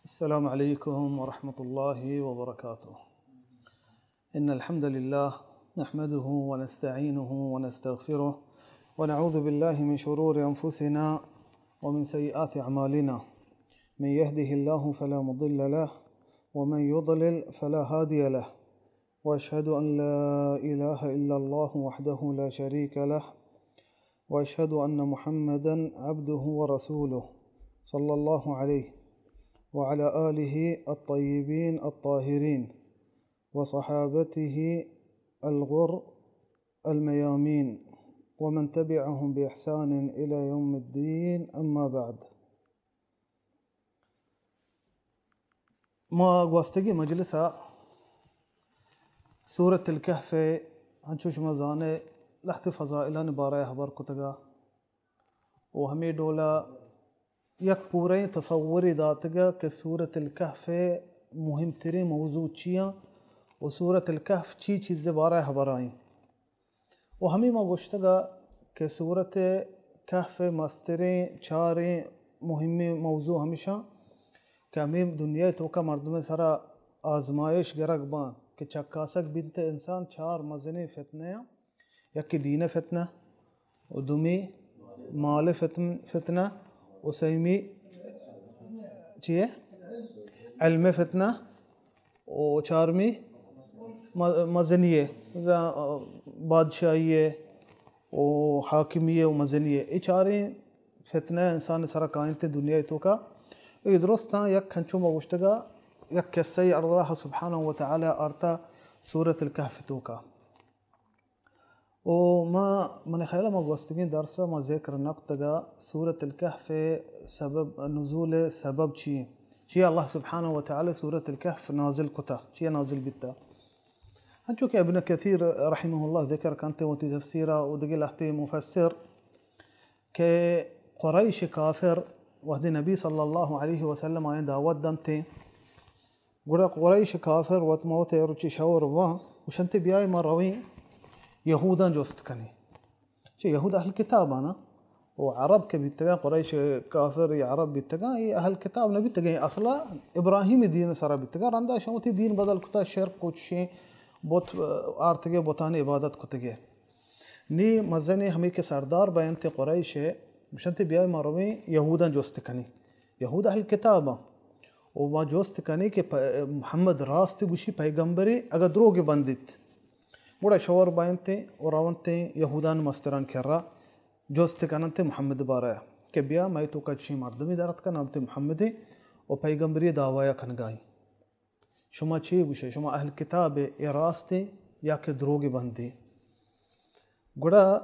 السلام عليكم ورحمة الله وبركاته. إن الحمد لله نحمده ونستعينه ونستغفره، ونعوذ بالله من شرور أنفسنا ومن سيئات أعمالنا. من يهده الله فلا مضل له، ومن يضلل فلا هادي له. وأشهد أن لا إله إلا الله وحده لا شريك له، وأشهد أن محمدا عبده ورسوله، صلى الله عليه وعلى آله الطيبين الطاهرين، وصحابته الغر الميامين، ومن تبعهم بإحسان إلى يوم الدين، أما بعد. ما گوستگیں مجلس ءَ سورۃ الکہف ءِ، انچو شما زان ئے، لہتے فضائلانی بارہ ءَ ہبر کتگ ءُ ہمے ڈول ءَ یک پورئیں تصورے داتگ کہ سورۃ الکہف ءِ مہم تریں موضوع چی اَنت ءُ سورۃ الکہف چی چیز ءِ بارہ ءَ ہبر ءَ اِنت۔ ءُ ہمے ما گوشتگ کہ سورۃ کہف ءِ مستریں چاریں مہمیں موضوع ہمیش اَنت کہ ہمے دنیا ءِ توکا مردم ءِ سرا آزمائش گرگ باں کہ چکاسگ بنت انسان چار مزنیں فتنہ اَنت، یکے دین ءِ فتنہ، ءُ دومی مال ءِ فتن-، فتنہ، ءُ سیمی چی اے؟ علم ءِ فتنہ، ءُ چارمی م-، مزنی ءِ، بادشاہی ءِ ءُ حاکمی ءِ ءُ مزنی ءِ۔ اے چاریں فتنہ انسان ءِ سرا کاینت دنیا ءِ توکا۔ اے درستاں یک ہنچو ما گوشتگ ءَ یک قصہ ءَ اللہ سبحانہ و تعالی آرتا سورۃ الکہف ءِ توکا۔ ءُ ما، من خیال ءَ ما گوستگیں درس ءَ ما ذکر نہ کتگ ءَ سورۃ الکہف ءِ سبب، نزول ءِ سبب چی اِنت؟ چی اللہ سبحانہ و تعالی سورۃ الکہف نازل کتا؟ چی نازل بیتا؟ انچو کہ ابن کثیر رحمہ اللہ ذکر کنت وتی تفسیر ءَ ءُ دگہ لہتے مفسر کہ قریش کافر وہدے نبی صلی اللہ علیہ وسلم آیاں دعوت دنت، گڑا قریش کافر وت ما وت ءَ روچے شور باں، گوشنت، بیائے ما رویں یہوداں جست کنیں۔ چہ یہود اہل کتاب آنا، و عرب کہ بیتگاں، قریش کافر یا عرب بیتگاں، اے اہل کتاب نہ بیتگاں، اصلا ابراہیمی دین سرا بیتگاں، رندا شاں وتی دین بدل کتا، شرک و چشیں بت آرتگے، بتانی عبادت کتگے۔ نی مزنیں ہمے کہ سردار بینت قریش ء، گوشنت، بیائے ما رویں یہوداں جست کنیں۔ یہود اہل کتاباں۔ و ما جست کنیں کہ پ-، محمد راست گوشی پیغمبرے، اگاں دروگ بندیت۔ گڑا شور بینت و رونت یہودان مستران کرا جست کننت محمد بارہ کہ بیا مئے توکا چشیں مردمے در اتکا نامت محمدے و پیغمبری دعوایا کنگائیں۔ شما چے گوشئے؟ شما اہل کتابے، اے راستے یا کہ دروگ بندے؟ گڑا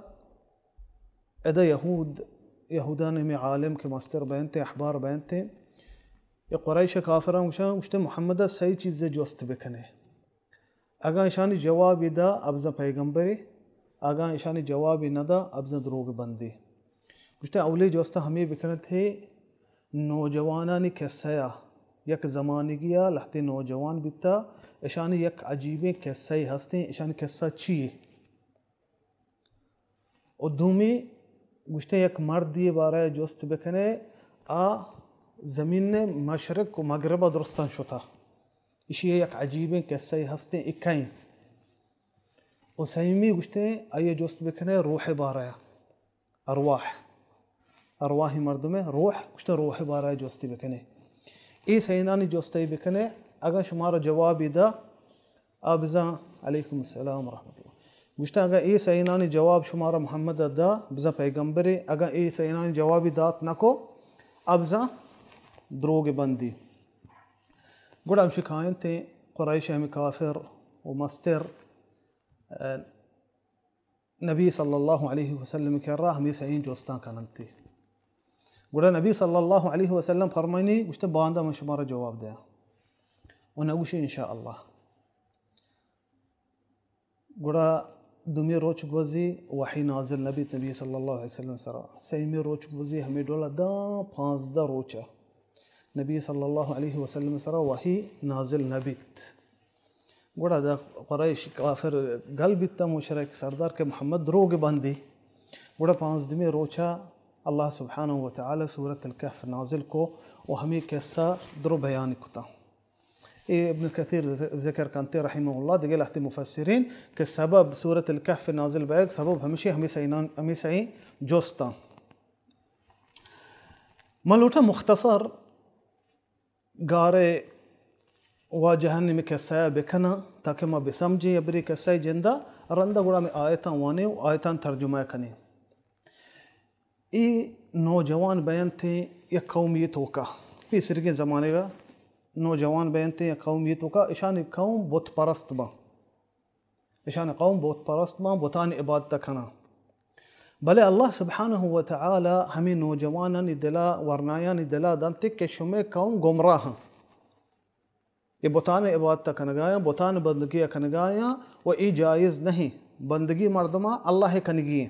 ادا یہود، یہودان ہمے عالم کہ مستر بینت، احبار بینت، اے قریش کافراں گوشاں، گوشتے محمد سئے چیزے جست بکنے۔ اگاں اشانی جوابے دا، ابزاں پیغمبرے، اگاں اشانی جوابے نہ دا، ابزاں دروگ بندے۔ گوشتے اولی جست ہمے بکنت ہے نوجوانانی قصہ ء، یک زمانگی ء لہتے نوجوان بیتا، اشانی یک عجیبیں قصہ ہستیں، اشانی قصہ چی ہے؟ و دومی گوشتے یک مردی بارہ جست بکنے، آ زمین مشرق و مغرب درستان شتا، اشی یک عجیبیں قصہ ہستیں، اکائیں۔ و سیمی گوشتے آئی جست بکنے روح بارہ۔ ارواح، ارواحی مردمے روح، گوشتے روح بارہ جستی بکنے۔ اے سئینانی جستی بکنے، اگاں شمارا جوابی دا، آ بزاں، علیکم السلام ورحمۃ اللہ۔ گوشتے اگاں اے سئینانی جواب شمارا محمد دا، بزاں پیغمبرے، اگاں اے سئینانی جوابی دات نکو، آ بزاں دروگ بندی۔ گڑا ہمشی کائنتیں قریش ہمیں کافر و مستر، نبی صلی اللہ علیہ وسلم کرا ہمے سئیں جستاں کننتی۔ گڑا نبی صلی اللہ علیہ وسلم فرمائنی، گوشتے، باندا من شمارا جواب دیاں۔ و نگوشی، ان شاء اللہ۔ گڑا دومی روچ گوزی، وحی نازل نبیت نبی صلی اللہ علیہ وسلم سرا۔ سیمی روچ گوزی، ہمیں ڈولا داں پانزدہ روچا نبی صلی اللہ علیہ وسلم سرا وحی نازل نبیت۔ گڑا دا قریش کافر گل بیتا، مشرک سردار، کہ محمد دروگ بندی۔ گڑا پانزدمی روچا اللہ سبحانہ و تعالی سورۃ الکہف نازل کو و ہمے قصہ درو بیان کتا۔ اے ابن کثیر ذکر کنتے رحمہ اللہ، دگہ لہتے مفسرین، کہ سبب سورۃ الکہف نازل بیگ سبب ہمیشی ہمے سئینان، ہمے سئیں جستاں۔ من لوٹاں مختصر گارے واجہانی ہمے قصہ ءَ بکناں تاکہ ما بسمجھیں، ابری قصہ ءِ جندا رندا گڑا ہمے آیتاں وانیں و آیتاں ترجمہ کنیں۔ اے نوجوان بینتیں یک قومی توکا، پیسرگیں زمانگا نوجوان بینتیں یک قومی توکا، اشانی قوم بت پرست باں۔ اشانی قوم بت پرست باں، بتانی عبادت کناں۔ بلے اللہ سبحانہ و تعالی ہمے نوجوانانی دلا، ورنایانی دلا دنت کہ شمئے قوم گمراہ اَنت۔ اے بتانی عبادت کنگایاں، بتانی بندگی کنگایاں و اے جائز نہیں۔ بندگی مردماں اللہ کنگی ایں۔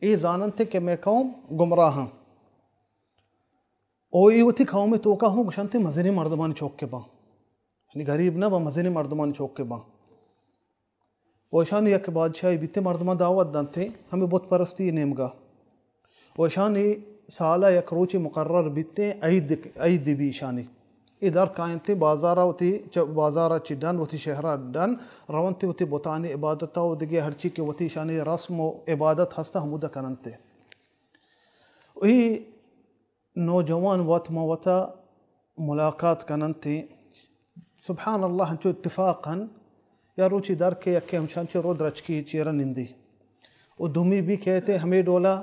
اے زاننت کہ مئے قوم گمراہ اَنت۔ او اے وتی قوم توکا ہوں گشنت مزنیں مردمانی چوک باں۔ یعنی غریب نہ باں، مزنیں مردمانی چوک باں۔ و اشانی یک بادشاہے بیتیں، مردماں دعوت دنتیں ہمے بت پرستی نیمگا۔ و اشانی سالا یک روچے مقرر بیتیں، عید، عید بی اشانی۔ اے در کاینتیں بازارا وتی، چہ بازارا چہ ڈن وتی شہرا ڈن رونتیں وتی بتانی عبادتا و دگہ ہرچی کہ وتی اشانی رسم و عبادت ہستا ہمودا کننتیں۔ و اے نوجوان وت ما وتا ملاقات کننتیں۔ سبحان اللہ، انچو اتفاقاً یا روچی در کہ یکے ہمشان چہ رود رچکی چیرا نندی۔ و دومی بی کہتے ہمے ڈولا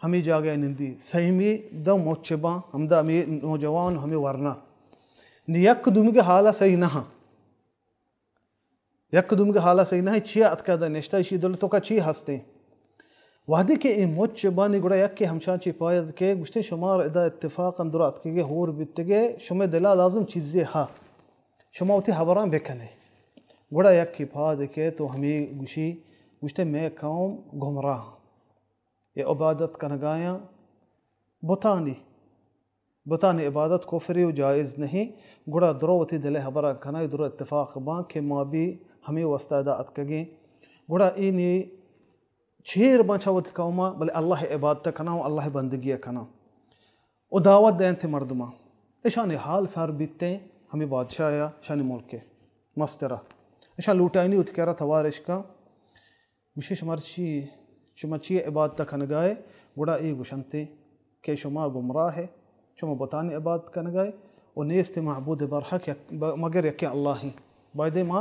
ہمے جاگہ نندی۔ سیمی دو مچ باں، ہمدا ہمے نوجوان ہمے ورنا۔ نی یک دومی کے حالا صحیح نہ ہاں۔ یک دومی کے حالا صحیح نہ، چیا اتکا دا نشتہ، اشی دل توکا چی ہستیں؟ وہدے کہ اے مچ بانی گڑا یکے ہمشان چی پاید کہ گوشتے شمار ادا اتفاق اندر اتکگے ہور بیتگے، شمے دلا لازم چیزے ہا، شما وتی حبران بکنے۔ گڑا یکے پاد کہ تو ہمیں گوشی، گوشتے میں قوم گمراہ، اے عبادت کنگایاں بتانی۔ بتانی عبادت کفرے و جائز نہیں، گڑا درو وتی دل ہبرا کناں، درو اتفاق باں کہ ما بھی ہمیں واسطہ ادا اتکگیں۔ گڑا اینی چیر باں چہ وتی قوما، بلے اللہ عبادت کناں و اللہ بندگی کناں و دعوت دینت مردماں۔ اشانی حال سر بیتیں ہمیں بادشاہ یا اشانی ملک مسترا۔ اشان لوٹائنی وتی کرا توار اشکاں۔ گوشی، شما چی، شما چی عبادت کنگائے؟ گڑا اے گوشنتے کہ شما گمراہ ہے، شما بتانی عبادت کنگائے و نیست معبود برحق یک، ب-، مگر یکیں اللہ ہیں۔ بایدے ما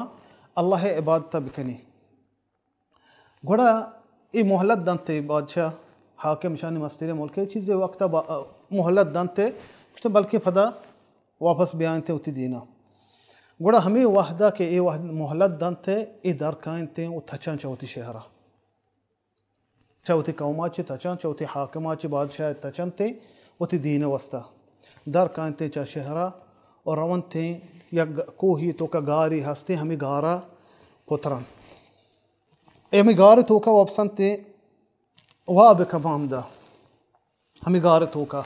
اللہ عبادت بکنی۔ گڑا اے مہلت دنتے بادشاہ، حاکم شان مستر ملک چیزے وقت با-، مہلت دنتے، گوشتے بلکہ پدا واپس بیاینت وتی دینا۔ گڑا ہمے وہدا کہ اے وہد مہلت دنت، اے در کاینت و تچان چہ وتی شہرا۔ چہ وتی قوما چہ تچان، چہ وتی حاکما چہ بادشاہ تچنت وتی دین واسطہ۔ در کاینت چہ شہرا و رونت یک کوہی توکا گاری ہستے، ہمے گارا پترن۔ اے ہمے گار توکا وپسنت، واب کپاں ہمدا۔ ہمے گار توکا۔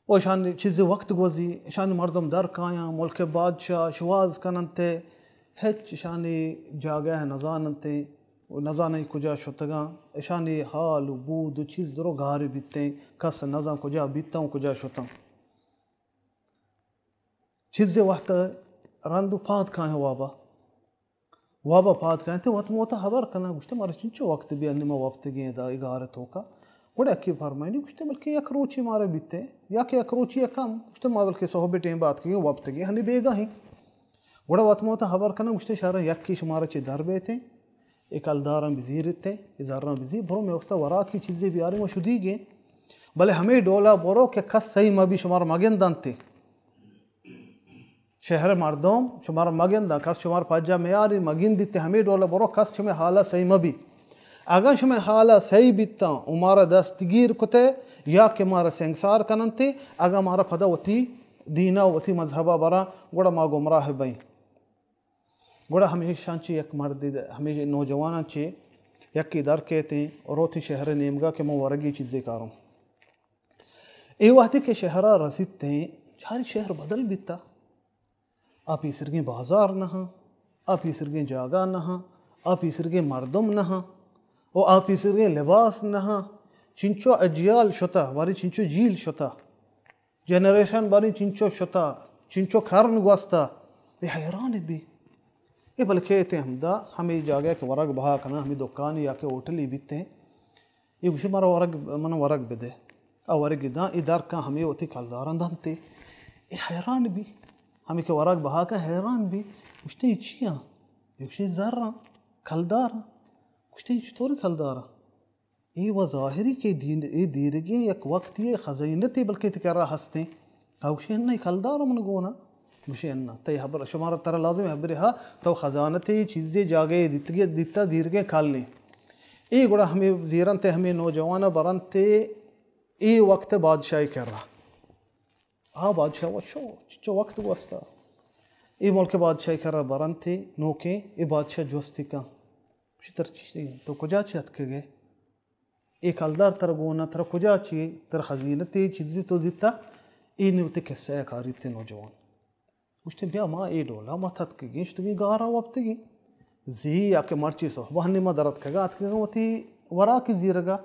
و اشانی چیزے وقت گوزی، اشانی مردم در کایاں، ملک بادشاہ شواز کننت، ہچ اشانی جاگہ نزاننت و نزانن کجا شتگاں۔ اشانی حال و بود و چیز درو گار بیتیں، کس نزان کجا بیتاں و کجا شتاں۔ چیزے وقت رند و پاد کایاں وابا۔ وابا پاد کاینت، وت موتا ہبر کناں، گوشتے، مارا چنچو وقت بی، انی ما وپتگیں ادا اے گار توکا۔ گڑا یکے فرمائنی، گوشتے، بلکہ یک روچی مارا بیتے، یا کہ یک روچی کم، گوشتے، ما بلکہ صحب ٹیم بات کگیں، وپتگیں، ہنی بیگاہیں۔ گڑا وت موتا ہبر کناں، گوشتے، شہرا یکی شمارا چہ در بیتے، اے کلداراں بزیرتے، اے زراں بزیر، برو میں واسطہ وراکی چیزے بیارے، ما شدیگیں۔ بلے ہمے ڈولا برو کہ کس سہی مبی، شمارا مگندنتے۔ شہر مردم شمارا مگنداں، کس شمارا پجا میاری، مگندیت، ہمے ڈولا برو، کس شمے حالا سہی مبی۔ اگاں شمے حالا سہی بیتاں و مارا دستگیر کتے یا کہ مارا سنگسار کننتے، اگاں مارا پدا وتی دینا و وتی مذہبا براں، گڑا ما گمراہ بئیں۔ گڑا ہمیشاں چہ یک مردے د-، ہمے نوجواناں چہ یکے در کیتیں، روتیں شہر نیمگا کہ من ورگی چیزے کاروں۔ اے وہدے کہ شہرا رسیتیں، چاری شہر بدل بیتا۔ آ پیسرگیں بازار نہ ہاں، آ پیسرگیں جاگہ نہ ہاں، آ پیسرگیں مردم نہ ہاں، و آ پیسرگیں لباس نہ ہاں۔ چنچو اجیال شتہ، باریں چنچو جیل شتہ، جنریشن باریں چنچو شتہ، چنچو کرن گوستہ، اے حیران بی۔ اے بلکہ ایتے ہمدا ہمے جاگہ کہ ورگ بہا کناں، ہمے دکانی یا کہ ہوٹلی بیتیں، اے گوشی مارا ورگ، من ورگ بدے۔ آ ورگ داں، اے در کاں ہمے وتی کلداراں دنتے۔ اے حیران بی۔ ہمے کہ ورگ بہا کن حیران بی۔ گوشتے اے چیاں؟ اے گوشی زراں، کلداراں۔ گوشتے اے چطوری کلداراں؟ اے و ظاہری کہ دین، اے دیرگیں یک وقتی خزینتے بلکہ تئی کرا ہستیں۔ آ گوشی اناں، اے کلدار من گونا۔ گوشی اناں، تئی حبر، شمارا ترا لازم حبرے ہا، تو خزانتے چیزے جاگہے دیتگے، دیتا دیرگیں کلیں۔ اے گڑا ہمے زیرنتے، ہمے نوجوان برنتے، اے وقت بادشاہی کرا۔ آ بادشاہ وت شو، چچو وقت گوستا۔ اے ملک بادشاہی کرا برنتے، نوکیں، اے بادشاہ جستی کن۔ گوشی ترا چی، تو کجا چہ اتکگے؟ اے کلدار ترا گون ءَ، ترا کجا چی، ترا خزینتے چیزے تو دیتا؟ اے نی وتی قصہ ءَ کاریت نوجوان۔ گوشتے، بیا ما اے ڈولا ما تتکگیں، شتگیں گارا وپتگیں۔ زی یا کہ مرچی صحبہ ہنی ما درتکگا اتکگاں وتی وراکی زیرگا۔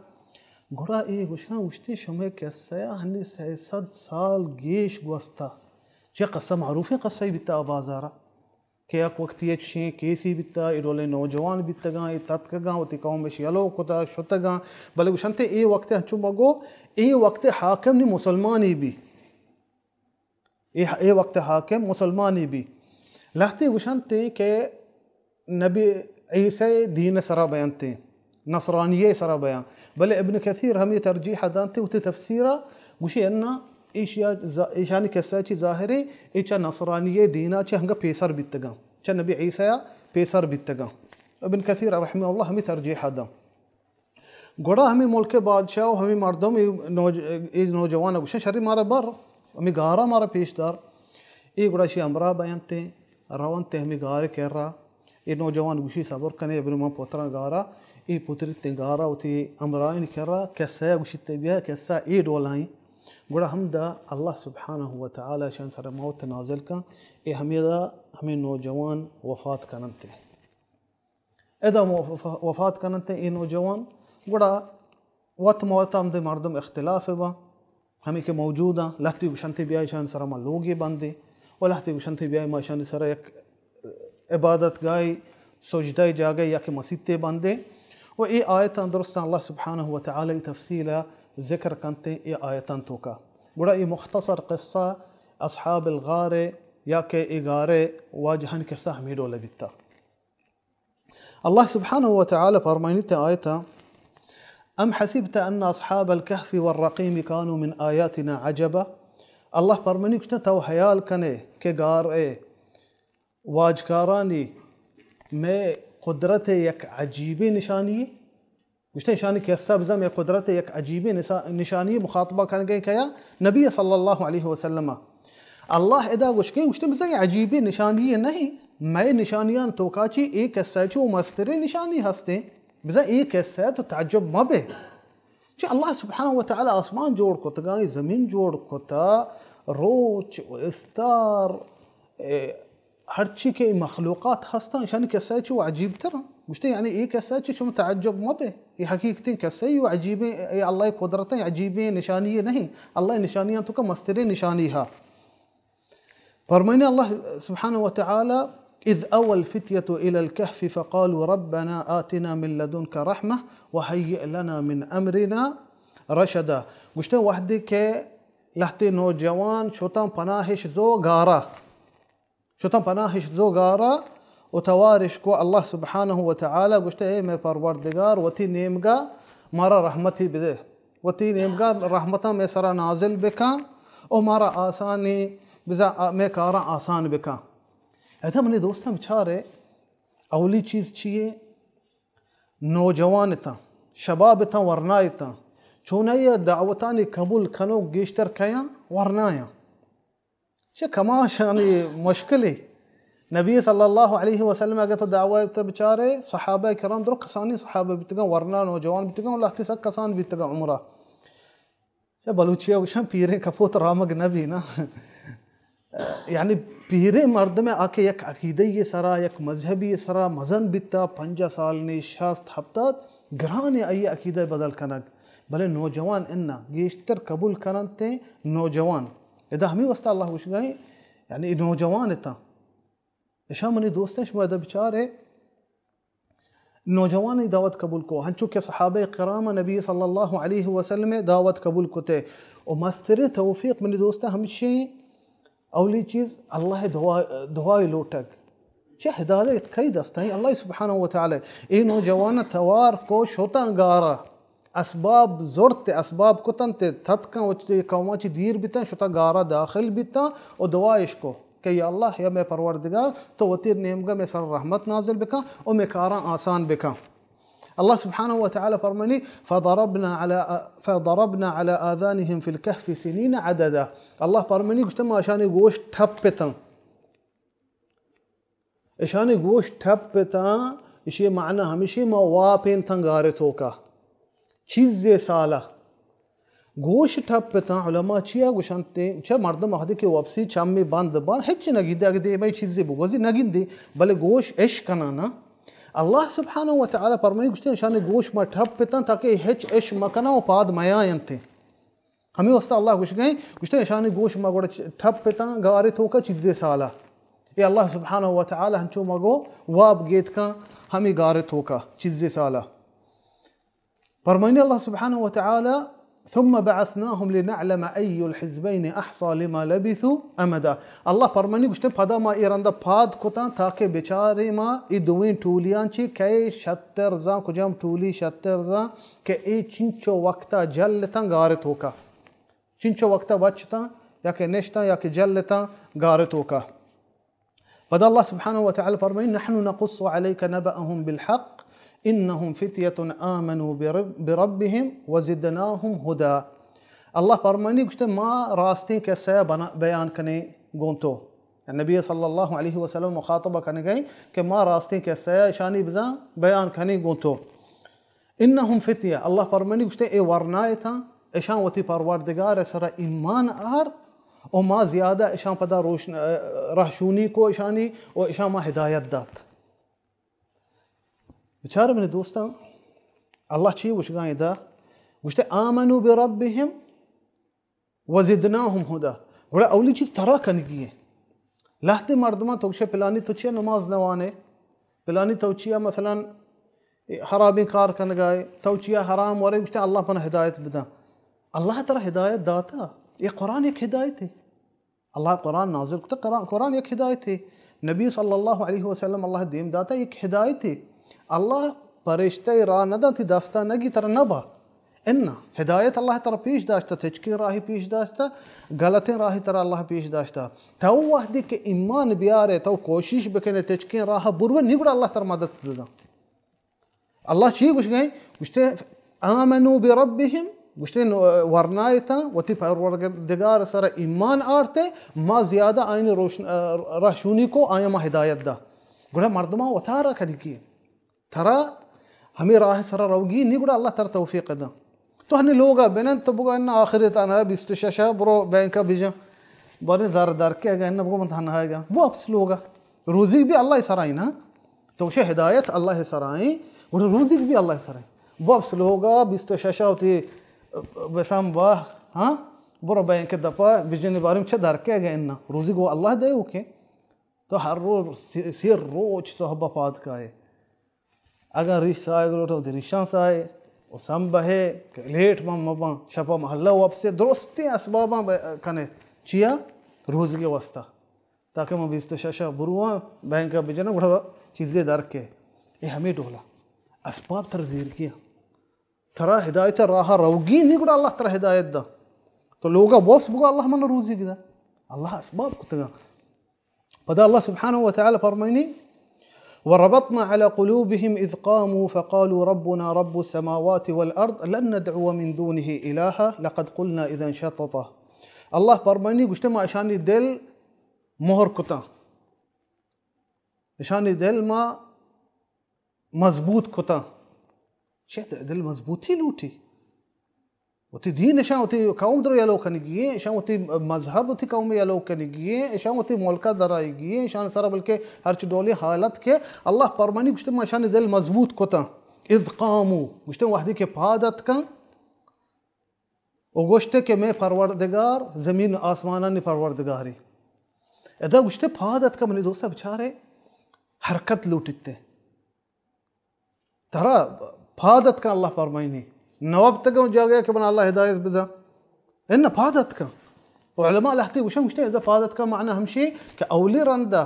گڑا اے گوشاں، گوشتے، شمئے قصہ ءَ ہنی سئے سد سال گیش گوستا۔ چہ قصہ معروفیں قصہ بیتا آ بازارا۔ کہ یک وقتی ءَ چشیں کیسے بیتا، اے ڈولیں نوجوان بیتگاں، اے تتکگاں، وتی قوم اش یلو کتا، شتگاں، بلے گوشنتے اے وقت ءَ ہنچو مگو، اے وقت ءَ حاکم نی مسلمانی بی۔ اے، اے وقت ءَ حاکم مسلمانی بی۔ لہتے گوشنتے کہ نبی عیسی دین سرا بینتے۔ نصرانی ءِ سرا بیان۔ بلے ابن کثیر ہمے ترجیح دانتے وتی تفسیرا، گوشی انا ایشیا ز-، ایشانی قصہ چی ظاہرے، اے چہ نصرانی ءِ دینا چہ ہنگا پیسر بیتگاں، چہ نبی عیسی ءَ پیسر بیتگاں۔ ابن کثیر رحمہ اللہ ہمے ترجیح داں۔ گڑا ہمے ملک ءِ بادشاہ و ہمے مردم اے نوج-، اے نوجوان گوشن، شری مارا بر، ہمے گارا مارا پیش دار۔ اے گڑا اشی ہمراہ بینتے، رونتے ہمے گار کرا۔ اے نوجوان گوشی، صبر کنے، ابن من پتراں گارا، اے پتریتیں گارا وتی ہمراہانی کرا، قصہ ءَ گوشیت، بیا قصہ اے ڈولائیں۔ گڑا ہمدا اللہ سبحانہ و تعالی اشان سر موت نازل کن، اے ہمیدا ہمے نوجوان وفات کننتے۔ ادا وف-، وفات کننتے اے نوجوان، گڑا وت ما وت ہمدے مردم اختلاف باں، ہمے کہ موجود آں، لہتے گوشنتے بیا ایشانی سرا ما لوگے بندیں، و لہتے گوشنتے بیا ما ایشانی سرا یک عبادت گاہے، سجدہ جاگہے یا کہ مسیتے بندیں۔ و اے آیتاں درستاں اللہ سبحانہ و تعالی تفصیلا ذکر کنتے اے آیتاں توکا۔ گڑا اے مختصر قصہ اصحاب الغار یا کہ اے غار واجہانی قصہ ہمے ڈول بیتا۔ اللہ سبحانہ و تعالی فرمائنیت آیتا، ام حسبت ان اصحاب الكهف والرقيم كانوا من آياتنا عجبا۔ اللہ فرمانی، گوشتن تو حیال کنے کہ گار ءِ واجکارانی مئے قدرت ءِ یک عجیبیں نشانی، گوشتن اشانی قصہ بزاں مئے قدرت ءِ یک عجیبیں نسا-، نشانی، مخاطبہ کنگے کیا؟ نبی صلی اللہ علیہ وسلم۔ اللہ ادا گوشگے، گوشتے بزاں اے عجیبیں نشانی نہیں، مئے نشانیان توکا چی اے قصہ چو مستریں نشانی ہستیں، بزاں اے قصہ تو تعجب مہ بے۔ چی اللہ سبحانہ و تعالی آسمان جوڑ کتگا، اے زمین جوڑ کتا، روچ و استار، اے ہرچی کہ اے مخلوقات ہستاں، ایشانی قصہ چو عجیب تر آں۔ گوشتے، یعنی اے قصہ چو شما تعجب مہ بے۔ اے حقیقتیں قصہ و عجیبیں، اے اللہ قدرتیں عجیبیں نشانی نہیں۔ اللہ نشانیاں توکا مستریں نشانی ہا۔ فرمائنے اللہ سبحانہ و تعالی، اذ اوى الفتية الى الكهف فقالوا ربنا آتنا من لدنك رحمة وهيئ لنا من امرنا رشدا۔ گوشتے وہدے کہ لہتے نوجوان شتاں پناہش زو گارا، شتاں پناہش زو گارا و توارش کو اللہ سبحانہ و تعالی، گوشتے، اے مئے پروردگار، وتی نیمگا مارا رحمتی بدے، وتی نیمگا رحمتاں مئے سرا نازل بکن و مارا آسانی بزاں، مئے کاراں آسان بکن۔ ادا منی دوستاں بچارے، اولی چیز چیے؟ نوجوان اتاں، شباب اتاں، ورنا اتاں، چونائی دعوتانی قبول کنوک گیشتر کیاں؟ ورنایاں۔ چہ کماشانی مشکلے۔ نبی صلی اللہ علیہ وسلم اگر تو دعوت بچارے، صحابہ کرام در کسانی صحابہ بیتگاں، ورنا نوجوان بیتگاں، لہتے سک کسان بیتگاں عمرہ۔ چہ بلوچی ءَ گوشاں پیریں کپوت رامگ نہ بی نا۔ یعنی پیریں مردم آ کہ یک عقیدہ یے سرا، یک مذہبی یے سرا مزن بیتا، پنجاہ سال نی، شست، ہپتاد، گران آئی عقیدہ بدل کنگ۔ بلے نوجوان انا گیشتر قبول کننت نوجوان۔ ادا ہمیں واسطہ اللہ گوشگائیں، یعنی اے نوجوان اتاں۔ اشاں منی دوستاں، شما ادا بچارے، نوجوانانی دعوت قبول کو، ہنچو کہ صحابہ کرام نبی صلی اللہ علیہ وسلم دعوت قبول کتے۔ و مستریں توفیق منی دوستاں ہمشیں، اولی چیز اللہ دعا، دعای لوٹگ۔ چہ ہدایت کئی دستاں؟ اللہ سبحانہ و تعالی۔ اے نوجوان توار کو شتاں گارا، اسباب زرت، اسباب کتنت، تتکاں وتی قوماں چی دیر بیتاں، شتاں گارا داخل بیتاں و دعایش کو کہ یا اللہ، یا مئے پروردگار، تو وتی نیمگا مئے سر رحمت نازل بکن و مئے کاراں آسان بکن۔ اللہ سبحانہ و تعالی فرمانی، فضربنا على، فضربنا على آذانهم في الكهف سنين عددا۔ اللہ فرمانی، گوشتے ما اشانی گوش ٹپ پتاں۔ اشانی گوش ٹپ پتاں، اشی معنی ہمیشی ما واپینتاں گارے توکا۔ چیزے سالا۔ گوش ٹپ پتاں، علماء چیا گوشنت؟ چہ مردم وہدے کہ وپسی چمی بند بان، ہچ نگندے، اگہ دیمئی چیزے بگوزی نگندے، بلے گوش اش کنانا۔ اللہ سبحانہ و تعالی فرمانی، گوشتے اشانی گوش ما ٹپ پتاں تاکہ ہچ اش مکناں و پاد میاینت۔ ہمیں واسطہ اللہ گوشگئیں، گوشتے اشانی گوش ما گوڑا ٹپ پتاں گارے توکا چیزے سالا۔ اے اللہ سبحانہ و تعالی ہنچو مگو واب گیتکاں ہمیں گارے توکا چیزے سالا۔ فرمائنی اللہ سبحانہ و تعالی، ثم بعثناهم لنعلم أي الحزبين أحصى لما لبثوا أمدا۔ اللہ فرمائنی گوشتے، پدا ما اے رندا پاد کتاں تاکہ بچارے ما اے دوئیں ٹولیاں چی کئے شتر زاں، کجام ٹولی شتر زاں کہ اے چنچو وقتا جلتاں گارے توکا، چنچو وقتا بچتاں یا کہ نشتاں یا کہ جلتاں گارے توکا۔ پدا اللہ سبحانہ و تعالی فرمائی، نحن نقص عليك نبأهم بالحق إنهم فتية آمنوا برب-، بربهم وزدناهم هدى۔ اللہ فرمانی گوشتے، ما راستیں قصہ بنا-، بیان کنے گون تو۔ نبی صلی اللہ علیہ وسلم مخاطبہ کنگئے کہ ما راستیں قصہ اشانی بزاں بیان کنے گون تو۔ انہم فتیہ، اللہ فرمانی گوشتے، اے ورنائے تاں، اشان وتی پروردگار سر ایمان آرت، و ما زیادہ اشان پدا روشن، رہشونی کو اشانی، و اشان ما ہدایت دات۔ بچار منی دوستاں، اللہ چی گوشگاں ادا؟ گوشتے، آمنوا بربهم وزدناهم هدى۔ گڑا اولی چیز ترا کنگی ہے۔ لہتے مردماں تو گوشے، پلانی تو چیا نماز نوانے؟ پلانی تو چیا مثلاً حرامیں کار کنگائے؟ تو چیا حرام ورے؟ گوشتے، اللہ پنا ہدایت بداں۔ اللہ ترا ہدایت داتا۔ یہ قرآن یک ہدایت ہے۔ اللہ قرآن نازل کتا، قرآن، قرآن یک ہدایت ہے۔ نبی صلی اللہ علیہ وسلم اللہ دیم داتا، یک ہدایت ہے۔ اللہ پرشتہ راہ نہ داں، تی دستا نگی ترا نبا۔ انا ہدایت اللہ ترا پیش داشتا، تچکیں راہی پیش داشتا، غلطیں راہی ترا اللہ پیش داشتا۔ تو وہدی کہ ایمان بیارے، تو کوشش بکنے، تچکیں راہ بروے، نی گڑا اللہ ترا مدد داں۔ اللہ چی گوشگئے؟ گوشتے، آمنوا بربهم، گوشتے، نو-، ورنائے تاں وتی پروردگار سر ایمان آرتے، ما زیادہ آئین روشن، رہشونی کو، آیا ما ہدایت دا۔ گڑا مردمان وتارا کنگی۔ ترا ہمیں راہ سر روگی نی، گڑا اللہ ترا توفیق داں۔ تو ہنی لوگا بنن، تو بگو ان آخر تنہا بیست و شش برو بینکا بجن۔ بارے زر در کے اگہ ان بگو من تنہا گا۔ واپس لوگا۔ روزی بھی اللہ سرائیں نا۔ تو شے ہدایت اللہ سرائیں، گڑا روزی بھی اللہ سرائیں۔ واپس لوگا بیست و شش ہوتی بسام واہ، ہاں؟ برو بینک دپا بجن بارے چہ در کے اگہ ان۔ روزی گو اللہ دے اوکے۔ تو ہر روز سی، سی روچ صحبہ پاد کائے۔ اگاں ریش سائے گلوٹو، وتی ریشاں سائے و سم بہے کہ لیٹ من مباں، شپا محلہ وپسے، درستیں اسباباں ب-، کنے۔ چیا؟ روزگے واسطہ۔ تاکہ من بیست و شش بروان، بینک بجناں، گڑا چیزے در کے۔ اے ہمیں ڈولا۔ اسباب تر زیرگی۔ ترا ہدایت راہ روگی نی، گڑا اللہ ترا ہدایت دا۔ تو لوگا بوس بگو اللہ من روزی گدا۔ اللہ اسباب کتگا۔ پدا اللہ سبحانہ و تعالی فرمائنی، وربطنا على قلوبهم إذ قاموا فقالوا ربنا رب السماوات والأرض لن ندعو من دونه إلها لقد قلنا إذا شططا۔ اللہ فرمائنی گوشتے، ما اشانی دل مہر کتاں، اشانی دل ما مضبوط کتاں۔ چہ دل مضبوطی لوٹی۔ وتی دین اشاں وتی قوم درو یلو کنگی ایں، اشاں وتی مذہب وتی قوم یلو کنگی ایں، اشاں وتی ملک درائیگی ایں، اشاں سر بلکہ ہرچ ڈولی حالت کہ اللہ فرمانی گوشتے، ما اشانی دل مضبوط کتاں۔ اذ قاموا، گوشتے وہدی کہ پاد اتکاں، و گوشتے کہ مئے پروردگار زمین و آسمانانی پروردگاری۔ ادا گوشتے پاد اتکا، منی دوستا بچارے، حرکت لوٹیتے۔ ترا پاد اتکا، اللہ فرمائنی، نواب تگا جاگہ کہ من اللہ ہدایت بدا۔ ان پاد اتکا۔ و علماء لہتے گوشن، گوشتے ادا پاد اتکا معنی ہمشی کہ اولی رندا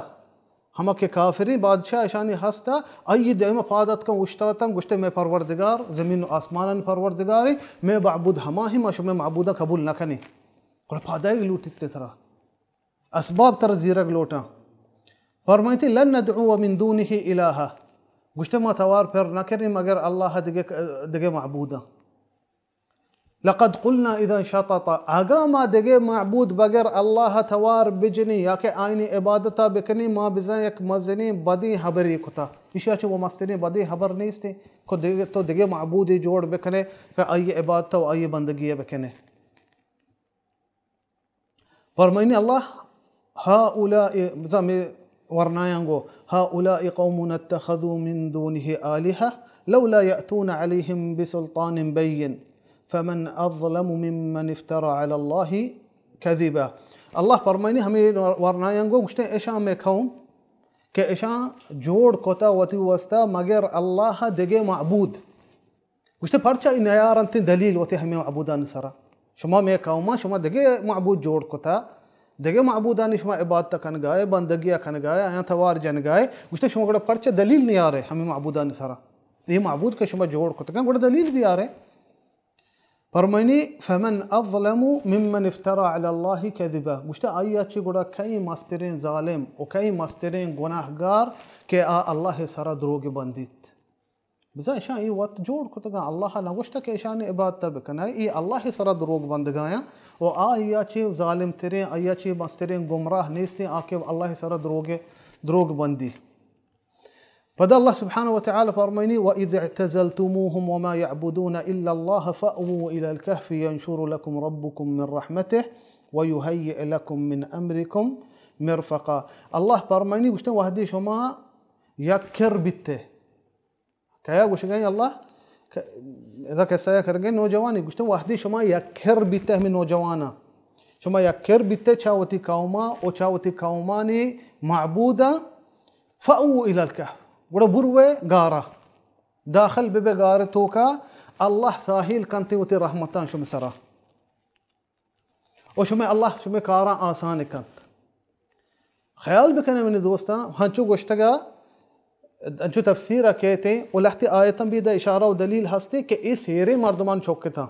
ہما کہ کافریں بادشاہ اشانی ہستا، آئی دیما پاد اتکن اوشتاتن، گوشتے، مئے پروردگار، زمین و آسمانانی پروردگارے، مئے معبود ہما ہی، ما شمئے معبوداں قبول نہ کنیں۔ گڑا پادائیگ لوٹیت ترا۔ اسباب ترا زیرگ لوٹاں۔ فرمائیتی، لن ندعو من دونه الها۔ گوشتے، ما توار پر نہ کنیں مگر اللہ دگہ، دگہ معبوداں۔ لقد قلنا اذا شططا، اگاں ما دگہ معبود بغیر اللہ توار بجنیں یا کہ آئینی عبادتا بکنیں، ما بزاں یک مزنیں بدیں حبرے کتا۔ ایشی چہ و مستریں بدیں حبر نیستیں کہ دگہ، تو دگہ معبودے جوڑ بکنے کہ آئی عبادت و آئی بندگی بکنے۔ فرمائنی اللہ، هؤلاء، بزاں مئے ورنایاں گو، هؤلاء قومنا اتخذوا من دونه آلهة لولا يأتون عليهم بسلطان بين فمن أظلم ممن افترى على الله كذبا۔ اللہ فرمائنی ہمے ورنایاں گو، گوشتے، اشاں مئے قوم کہ اشاں جوڑ کتا وتی واسطہ مگر اللہ دگہ معبود۔ گوشتے، پرچا ای نیارنت دلیل وتی ہمے معبودانی سرا؟ شما مئے قوما، شما دگہ معبود جوڑ کتا، دگہ معبودانی شما عبادت کنگائے، بندگی کنگائے، آیاں توار جنگائے۔ گوشتے، شما گڑا پرچا دلیل نیارے ہمے معبودانی سرا؟ یہ معبود کہ شما جوڑ کتگن، گڑا دلیل بیارے۔ فرمائنی، فمن اظلم ممن افترى على الله كذبا۔ گوشتے، آئی چی گڑا کئی مستریں ظالم و کئی مستریں گناہگار کہ آ اللہ سرا دروگ بندیت۔ بزاں اشاں اے وت جوڑ کتگاں، اللہ ء نہ گوشتہ کہ اشانی عبادت ء بکن ئے، اے اللہ ء سرا دروگ بندگایاں و آئی ء چہ ظالم تریں، آئی ء چہ مستریں گمراہ نیستیں آ کہ اللہ ء سرا دروگ، دروگ بندی۔ پدا اللہ سبحانہ و تعالی فرمائنی، وَإِذِ اعْتَزَلْتُمُوهُمْ وَمَا يَعْبُدُونَ إِلَّا اللَّهَ فَأْوُوا إِلَى الْكَهْفِ يَنشُرْ لَكُمْ رَبُّكُمْ مِنْ رَحْمَتِهِ وَيُهَيِّئْ لَكُمْ مِنْ أَمْرِكُمْ مِرْفَقًا۔ اللہ فرمائنی، گوشتن وہدی شما یک کر بیتے۔ کیا گوشگئے اللہ؟ ک-، ادا قصہ یا کرگئے نوجوانی گوشتن وہدی شما یک کر بیتے ہمیں نوجوانا۔ شما یک کر بیتے چا وتی قوما و چا وتی قومانی معبودا، فأووا الی الکہف۔ گڑا بروے گارا۔ داخل ببے گار توکا، اللہ ساحل کنتے وتی رحمتان شما سرا۔ و شمئے اللہ شمئے کاراں آسان کنت۔ خیال بکنے منی دوستاں، ہنچو گوشتگا، ہنچو تفسیر ء کہتے و لہتی آیتاں بھی دا اشارہ و دلیل ہستے کہ اے سیریں مردمان چوکتاں۔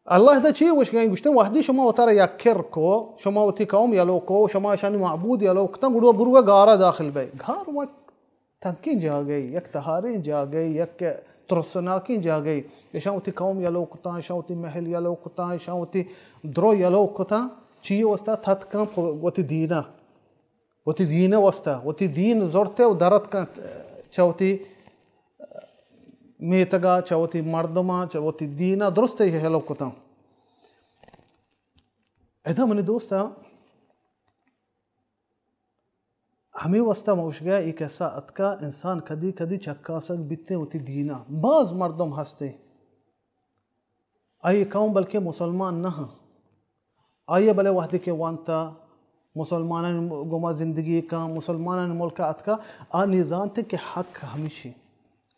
اللہ دا چی گوشگئے؟ گوشتے وہدی شما وتارا یک کر کو، شما وتی قوم یلو کو، شما اشانی معبود یلو کتاں، گڑا برو گارا داخل بے۔ گار وقت تنکیں جاگہے، یک تہاریں جاگہے، یک ترسناکیں جاگہے۔ اشاں وتی قوم یلو کتاں، اشاں وتی محل یلو کتاں، اشاں وتی درو یلو کتاں۔ چی واسطہ؟ تتکاں پہ وتی دینا، وتی دین واسطہ، وتی دین زرتے و درت کن چہ وتی میتگا، چہ وتی مردماں، چہ وتی دینا درست یلو کتاں۔ ادا منی دوستاں، ہمے واسطہ ما گوشگا اے قصہ اتکا، انسان کدی کدی چکاسگ بیتیں وتی دینا۔ باز مردم ہستیں، آئی قوم بلکہ مسلمان نہ ہاں، آئی بلے وہدے کہ وانتا مسلمانان گوما زندگی کن، مسلمانان ملک اتکا، آ نی زانتے کہ حق ہمیشی۔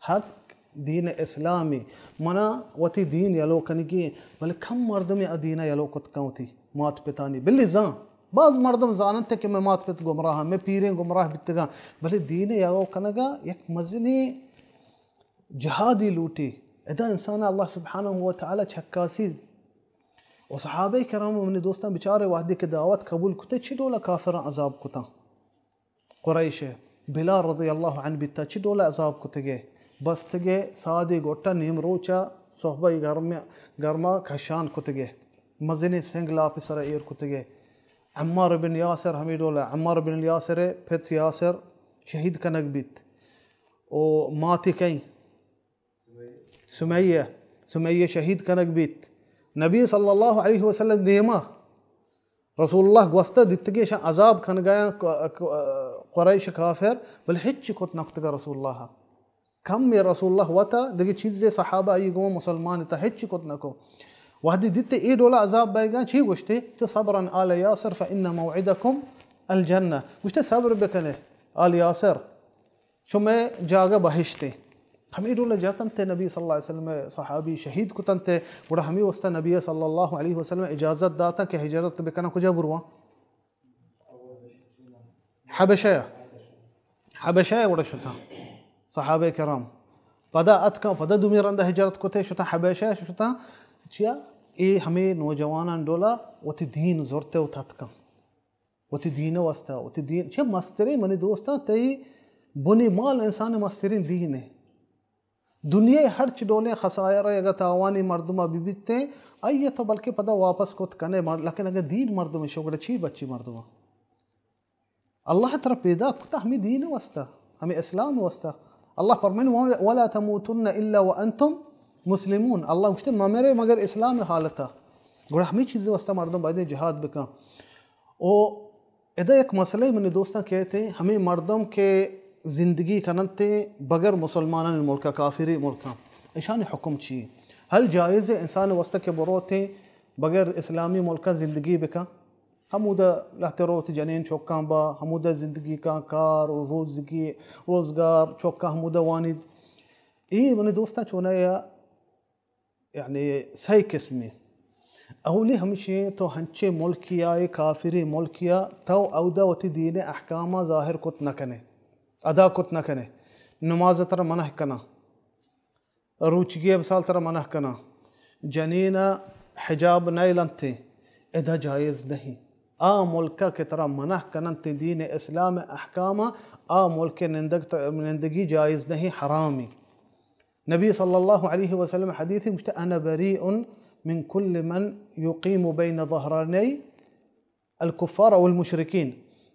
حق دین اسلامی، منا وتی دین یلو کنگی، بلے کم مردمے آ دین یلو کت کن وتی مات پتانی۔ بلے زان، باز مردم زاننت کہ مئے مات پت گمراہ، مئے پیریں گمراہ بیتگاں، بلے دین یلو کنگا یک مزنی جہادی لوٹی۔ ادا انسان اللہ سبحانہ و تعالی چکاسی۔ و صحابہ کرام، منی دوستاں، بچارے وہدے کہ دعوت قبول کتے، چی ڈولا کافراں عذاب کتاں؟ قریش ء بلال رضی اللہ عنہ بیتا، چی ڈول عذاب کتگے، بستگے سادے گوٹا نیم روچا صحبہ گرم، گرما کشان کتگے، مزنیں سنگ لاپ سرا ایر کتگے۔ عمار بن یاسر ہمیں ڈول، عمار بن یاسر پت یاسر شہید کنگ بیت و ماتی کئیں سمیہ، سمیہ شہید کنگ بیت۔ نبی صلی اللہ علیہ وسلم دیما رسول اللہ گوستہ دیتگی، اشاں عذاب کنگایاں ق-، ق-، قریش کافر، بل ہچ کت نکتگا رسول اللہ۔ کم میں رسول اللہ وتا، دگہ چیزے صحابہ ای گو مسلمان تا ہچ کت نکو۔ وہدی دیتے اے ڈولا عذاب بئیگاں، چی گوشتے؟ تو صبرا آل یاسر فإن موعدکم الجنہ۔ گوشتے صبر بکنے آل یاسر، شمئے جاگہ بہشتے۔ ہمے ڈولا جتنتے نبی صلی اللہ علیہ وسلم صحابی شہید کتنتے، گڑا ہمے واسطہ نبی صلی اللہ علیہ وسلم اجازت داتا کہ ہجرت بکنن۔ کجا برواں؟ حبشہ۔ حبشہ گڑا شتاں صحابہ کرام۔ پدا اتکاں، پدا دومی رندا ہجرت کتے شتاں حبشہ شتاں۔ چیا؟ اے ہمے نوجوانان ڈولا وتی دین زرتے و تتکاں۔ وتی دین واسطہ، وتی دین چہ مستریں منی دوستاں، تئی بنی مال انسان مستریں دین ہے۔ دنیا ہرچ ڈولیں خسائر اگہ تاوانی مردم بی بیتیں، آئی تو بلکہ پدا واپس کت کنے مر-، لیکن اگہ دین مردم شو گڑا چی بچی مردم؟ اللہ ترا پیدا کتا ہمیں دین واسطہ، ہمیں اسلام واسطہ۔ اللہ فرمائن، "ولا تموتن الا وانتم مسلمون۔" اللہ گوشتے، مہ مرے مگر اسلام حالتا۔ گڑا ہمیں چیز واسطہ مردم باید جہاد بکن۔ او ادا یک مسئلہ منی دوستاں کہتے، ہمیں مردم کہ زندگی کننتے بغیر مسلمانان ملکا، کافری ملکا، اشانی حکم چی؟ ہل جائز انسان واسطہ کہ بروتے بغیر اسلامی ملکا زندگی بکن؟ ہمودا لہتے روت جنین چوکاں با، ہمودا زندگی کاں، کار و روزگی، روزگار چوکاں ہمودا وانید۔ اے منی دوستاں چونہ یا، یعنی سئے قسمی۔ اولی ہمشی تو ہنچے ملکی آئے، کافری ملکی آ، تو اودا وتی دین احکاماں ظاہر کت نہ کنے، ادا کت نہ کنے، نماز ترا منع کناں۔ روچگی ء مثال ترا منع کناں، جنین ء حجاب نئیل انت، ادا جائز نہیں۔ آ ملک ء کہ ترا منع کننت دین اسلام ء احکام ء، آ ملک ء نندگ، نندگی جائز نہیں، حرامی۔ نبی صلی اللہ علیہ وسلم حدیث گوشت، "انا بریء من کل من یقیم بین ظهرانی الکفار او المشرکین۔"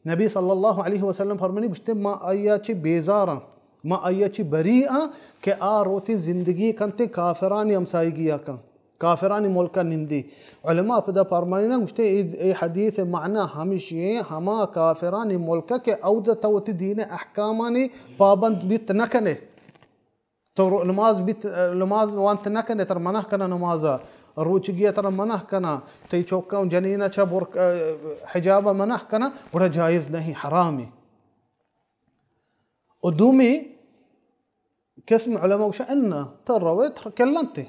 نبی صلی اللہ علیہ وسلم فرمانی گوشتے، ما آیا چی بیزاراں، ما آیا چی بری آں کہ آ روتی زندگی کنتے کافرانی ہمسائیگی آ کن، کافرانی ملکا نندی۔ علماء پدا فرمانی نا گوشتے، اے، اے حدیث معنی ہمشی ہیں، ہما کافرانی ملکا کہ اود تو وتی دین احکامانی پابند بیت نہ کنے۔ تو رو-، نماز بیت، نماز وانت نہ کنے، تر منع کنہ نماز ء، روچگی ء ترا منع کنہ، تئی چوکاں جنین ء چہ برق-، حجاب ء منع کنہ، گڑا جائز نہیں، حرامی۔ و دومی قسم علماء گوشن، ان تو روے تر کلنتے۔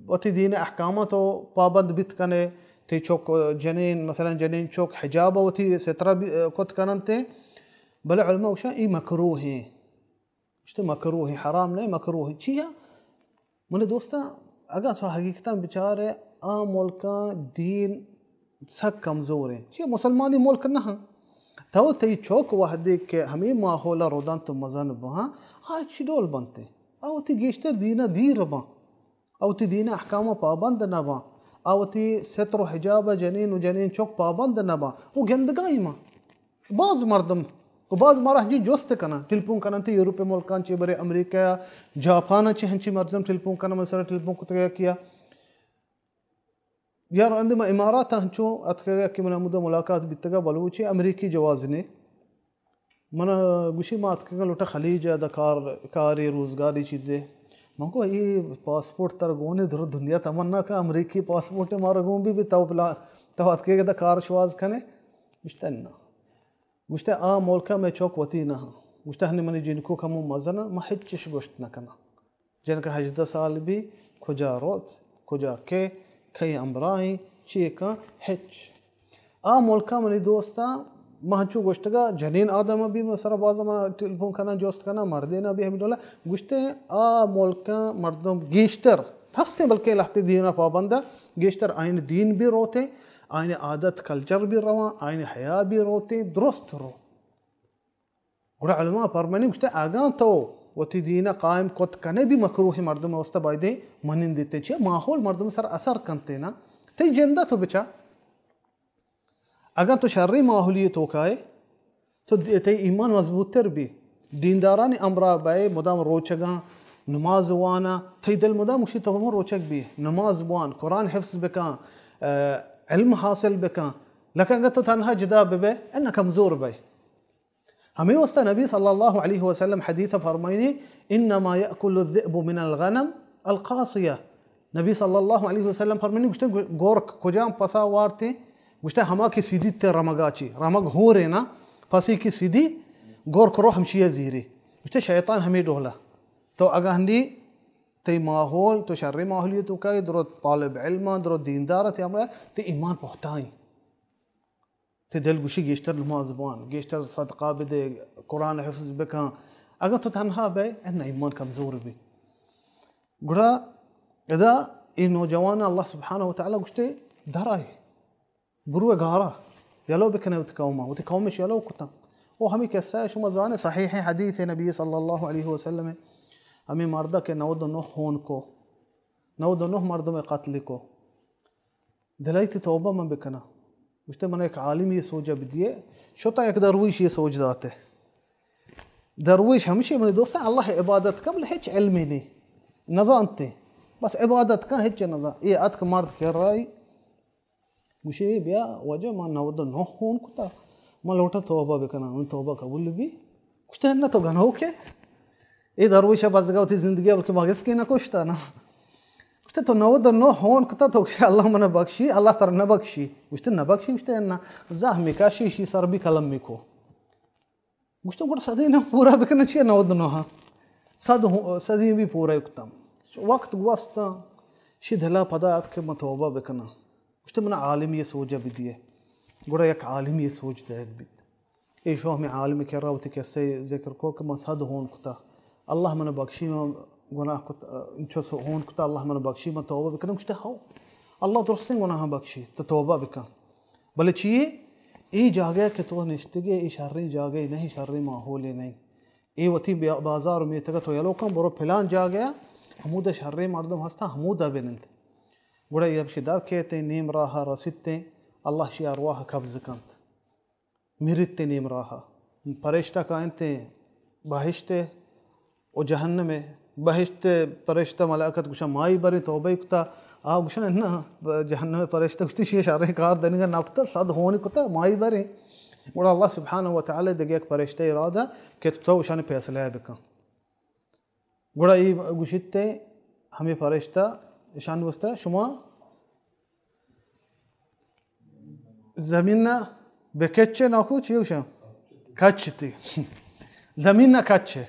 وتی دین احکاماں تو پابند بیت کنے، تئی چوک جنین، مثلاً جنین چوک حجاب وتی سترہ بی-، کت کننتے، بلے علماء گوشن ای مکروہ ہیں۔ گوشتے مکروہ ہیں، حرام نہیں، مکروہ ہیں۔ چیا؟ منی دوستاں، اگاں تو حقیقتاً بچارے، آ ملکاں دین سک کمزور ہیں۔ چیا؟ مسلمانی ملک نہ ہیں۔ تو تئی چوک وہدے کہ ہمیں ماحول رودان تو مزن بہاں، آ چی ڈول بنتے؟ آ وتی گیشتر دین دیر بان۔ آ وتی دین احکام پابند نہ باں، آ وتی ستر و حجاب جنین و جنین چک پابند نہ باں، و گندگائی ما باز مردم و باز مارا ہنچی جست کنن، ٹیلیفون کنن تے یورپ ملکان چے، برے امریکہ، جاپان چے، ہنچی مردم ٹیلیفون کنن، من سر ٹیلیفون کتگا کیا۔ یار، اندے ما امارات ہنچو اتکگا کہ من ہمودا ملاقات بیتگا، بلوچے امریکی جواز نے۔ من گوشی ما اتکگاں لوٹا خلیج ء دا کار، کارے، روزگارے چیزے۔ من گو اے پاسپورٹ تر گونے در دنیا تمنا کا امریکی پاسپورٹ مارا گون بی بی تو بلا تو اتکگا دا کار شواز کنے۔ گوشتہ نا۔ گوشتہ آ ملکا میں چوک وتی نہ۔ گوشتہ ہنی منی جنکو کمو مزنہ، ما ہچ چش گوشت نہ کنا۔ جنک ہژدہ سال بی، کجا روت، کجا کے، کئی ہمراہیں، چی کن، ہچ۔ آ ملکا منی دوستاں، ما ہنچو گوشتگا، جنین آدم بی من سرا باز من ٹیلیفون کناں، جوست کناں، مردینا بی ہمیں ڈولا۔ گوشتے آ ملکا مردم گیشتر ہستے، بلکہ لہتے دینا پابندہ، گیشتر آئین دین بی روتے، آئین عادت کلچر بی رواں، آئین حیا بی روتے، درست رو۔ گڑا علماء فرمانی گوشتے، اگاں تو وتی دین قائم کت کنے بی مکروہ مردم واسطہ بایدیں منندیتے، چیا ماحول مردم سر اثر کنتے نا۔ تئی جندہ تو بچا، اگاں تو شریں ماحولی توکائے تو دی-، تئی ایمان مضبوط تر بی، دیندارانی امرا بئے، مدام روچگاں، نماز وانا، تئی دل مدام گوشی تو ہم روچگ بی، نماز بوان، قرآن حفظ بکن، ا، علم حاصل بکن۔ لیکن اگاں تو تنہا جدا ببے، انا کمزور بئے۔ ہمیں واسطہ نبی صلی اللہ علیہ وسلم حدیث فرمائنی، "انما یأکل الذئب من الغنم القاصیہ۔" نبی صلی اللہ علیہ وسلم فرمانی، گوشتے، گورک کجام پسا وارتے؟ گوشتے، ہما کہ سیدی تے رمگا چی، رمگ ہورے نا، پسی کہ سیدی، گورک رو ہمشی زیرے۔ گوشتے، شیطان ہمیں ڈولا۔ تو اگاں ہندی تئی ماحول، تو شریں ماحولیت تو کئی، درو طالب علم، درو دیندار، تے ہمرا تے ایمان پہتائیں۔ تے دل گوشی گیشتر نماز بوان، گیشتر صدقہ بدے، قرآن حفظ بکن۔ اگاں تو تنہا بے، انا ایمان کمزور بی۔ گڑا ادا اے نوجوان اللہ سبحانہ و تعالی گوشتے، در آئے، برو گارا، یلو بکنے وتی قوما، وتی قومش یلو کتن۔ او ہمیں قصہ شما زانے، صحیح حدیث نبی صلی اللہ علیہ وسلم، ہمیں مردہ کہ نود و نہ ہون کو، نود و نہ مردم قتل کو۔ دلائیت توبہ من بکناں۔ گوشتے، من یک عالمی سوجہ بدیے۔ شتا یک درویشی سوج داتے۔ درویش ہمشی، منی دوستان، اللہ عبادت کن، بلے ہچ علمی نہیں، نزانتے۔ بس عبادت کن، ہچ نزان۔ اے اتک مرد کرائی، گوشے، بیا واجہ، من نود و نہ ہون کتا، من لوٹاں توبہ بکناں، من توبہ قبول بی؟ گوشتے، نہ، تو گنوکے۔ اے درویش بزگا وتی زندگی بلکہ مگس کے نہ کشتا نا۔ گوشتے، تو نود و نہ ہون کتا، تو گوشے اللہ من بخشی، اللہ تر نہ بخشی؟ گوشتے، نہ بخشی؟ گوشتے، نہ۔ زہمی کشی، شی سر بی قلم می کو۔ گوشتے، گڑا صدی نہ پورا بکن، چیئے نود و نہ؟ صد ہو-، صدی بھی پورا کتم۔ وقت گوستا، شی دلا پدا ات کہ من توبہ بکناں۔ گوشتے، من عالمی سوجہ بدیے۔ گڑا یک عالمی سوج دیگ بیت۔ ایشو ہمیں عالم کرا وتی قصہ ذکر کو کہ من صد ہون کتا، اللہ من بخشی، من گناہ کت، انچو سو ہون کتا، اللہ من بخشی، من توبہ بکنم۔ گوشتے، ہو، اللہ درستیں گناہ بخشی، تو توبہ بکن۔ بلے چیئے؟ اے جاگہ کہ تو نشتگے، اے شریں جاگہ نہیں، شریں ماحول نہیں۔ اے وتی بیا-، بازار میتگا تو یلو کن، برو پلان جاگہ، ہمودا شریں مردم ہستا، ہمودا بنند۔ گڑا یہ ہمشی در کیتیں، نیم راہ رسیتیں، اللہ شی ارواح قبض کنت۔ مرت نیم راہ۔ پرشتہ کائنت بہشت و جہنم۔ بہشت پرشتہ ملائکت گوشاں، مائی بریں، توبہ کتا؟ آ گوشاں، نہ، جہنم پرشتہ گوشتی، شی شریں کار دنگا نہ کتا، صد ہونی کتا، مائی بریں۔ گڑا اللہ سبحانہ و تعالی دگہ یک پرشتہ ارادہ کہ تو اشانی فیصلہ بکن۔ گڑا ای گوشیت، ہمیں پرشتہ اشان گوشتا، شما زمین نہ بکچے ناکو، چی گوشاں؟ کچ تی۔ زمین نہ کچے۔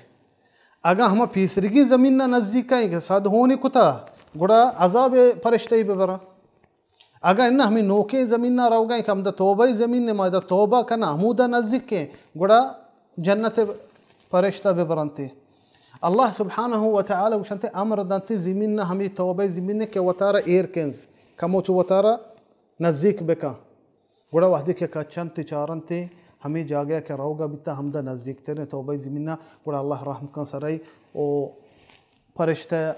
اگاں ہما پیسرگی زمین نہ نزدیک ایں کہ صد ہونی کتا، گڑا عذاب پرشتہ ای ببرا۔ اگاں انہ ہمیں نوکیں زمین نہ روگا ایں کہ ہمدا توبہ زمین نے، ما ادا توبہ کنا، ہمودا نزدیک ایں، گڑا جنت پرشتہ ببرنتے۔ اللہ سبحانہ و تعالی گوشنتے، امر دنتے زمین نہ، ہمیں توبہ زمین نے کہ وتارا ایر کنز، کمو چو وتارا نزدیک بکن۔ گڑا وہدے کہ کچنت چارنت، ہمے جاگہ کہ روگا بیتا، ہمدا نزدیکتریں توبہ زمینا، گڑا اللہ رحم کن سرئی و پرشتہ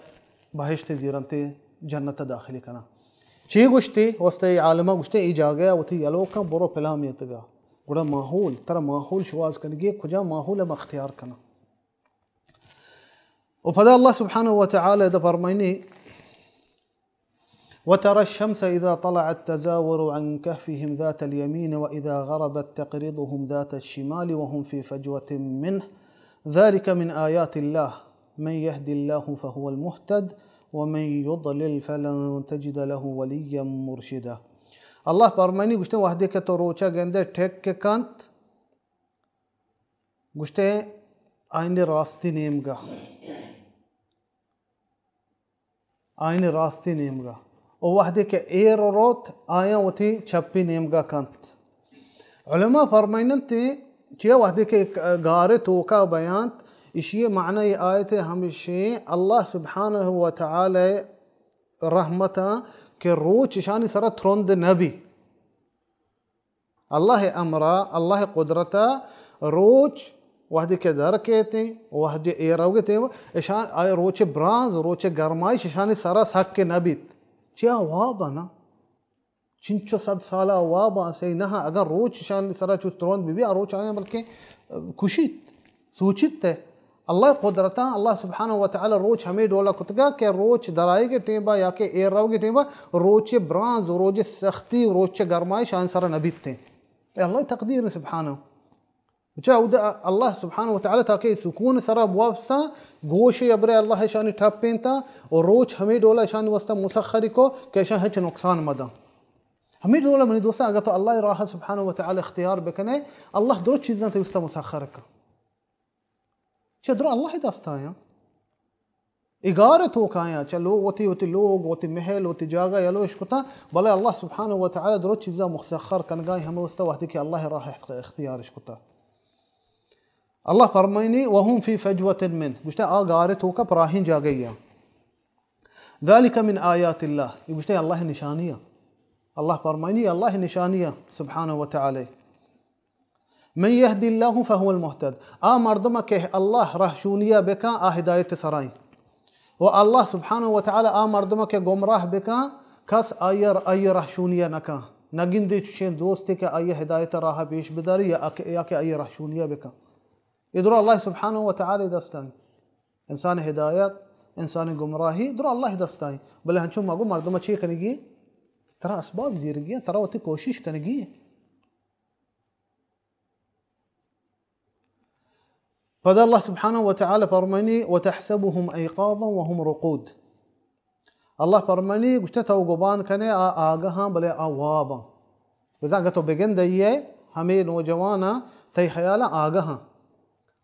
بہشت زیرنت، جنت داخل کنا۔ چی گوشتی؟ واسطہ ای عالمہ گوشتے، ای جاگہ وتی یلو کن، برو پلان میتگا۔ گڑا ماحول، ترا ماحول شواز کنگی، کجا ماحول ہم اختیار کنا۔ و پدا اللہ سبحانہ و تعالی دا فرمائنی، وترى الشمس إذا طلعت تزاور عن كهفهم ذات اليمين وإذا غربت تقرضهم ذات الشمال وهم في فجوة منه ذلك من آيات الله من يهد الله فهو المهتد ومن يضلل فلن تجد له وليا مرشدا۔ اللہ فرمانی گوشتے، وہدے کہ تو روچا گندے ٹک کنت، گوشتے آئین راستی نیمگا۔ آئین راستی نیمگا۔ و وہدے کہ ایر روت، آیاں وتی چپی نیمگا کنت۔ علماء فرمائننت، چیا وہدے کہ گارے توکا بیانت، اشی معنی آیت ہمشیں، اللہ سبحانہ و تعالی رحمتاں کہ روچ اشانی سرا ترند نبی۔ اللہ امرا، اللہ قدرتا روچ وہدے کہ در کیتیں، وہدے ایر روگتیں، اشان آئے روچ برانز، روچ گرمائش اشانی سرا سک نبیت۔ چیا واب نا؟ چنچو صد سالا واب آ، صحیح نہ، اگر روچ اشانی سرا چوش ترند بی بی، آ روچ آیاں بلکہ کشیت۔ سوچیت تے، اللہ قدرتاں، اللہ سبحانہ و تعالی روچ ہمے ڈولا کتگا کہ روچ درائیگ ٹیمبا یا کہ ایر روگ ٹیمبا روچ برانز، روچ سختی، روچ گرمائش آن سر نبیت۔ اے اللہ تقدیر سبحانہ۔ چہ اود اللہ سبحانہ و تعالی تاکہ سکون سرا بوابسا، گوش ابرے اللہ اشانی ٹپینتا، و روچ ہمیں ڈولا اشانی واسطہ مسخری کو کہ اشان ہچ نقصان مدن۔ ہمیں ڈولا منی دوستان، اگر تو اللہ راہ سبحانہ و تعالی اختیار بکنے، اللہ درو چیزاں تے واسطہ مسخر کن۔ چہ درو اللہ دستا ہیں۔ اے گار توکا آیاں، چہ لو-، وتی، وتی لوگ، وتی محل، وتی جاگہ یلو اش کتا، بلے اللہ سبحانہ و تعالی درو چیزا مسخر کنگا، ہمیں واسطہ وقتی کہ اللہ راہ اخت-، اختیار اش کتا۔ اللہ فرمائنی، وهم في فجوة منه، گوشتے آ گار توکا پراہیں جاگہ یا۔ ذلك من آیات اللہ، یہ گوشتے اللہ نشانی ہے۔ اللہ فرمائنی، اللہ نشانی ہے سبحانہ و تعالی۔ من یهد الله فهو المهتد۔ آ مردم کہ اللہ رہشونی بکن، آ ہدایت سرائیں۔ و اللہ سبحانہ و تعالی آ مردم کہ گمراہ بکن، کس آئی، آئی رہشونی نکن۔ نگندی چشیں دوستی کہ آئی ہدایت راہ پیش بداری یا کہ، یا کہ آئی رہشونی بکن۔ ادرو اللہ سبحانہ و تعالی دستائیں۔ انسان ہدایت، انسان گمراہی، درو اللہ دستائیں۔ بلے ہنچو مگو مردم چی کنگی؟ ترا اسباب زیرگی، ترا وتی کوشش کنگی۔ پدا اللہ سبحانہ و تعالی فرمانی، وتحسبهم ایقاظا وهم رقود۔ اللہ فرمانی، گوشتے تو گمان کنے آ آگہاں بلے آ واباں۔ بزاں اگہ تو بگندئے ہمے نوجواناں تئی خیالاں آگہاں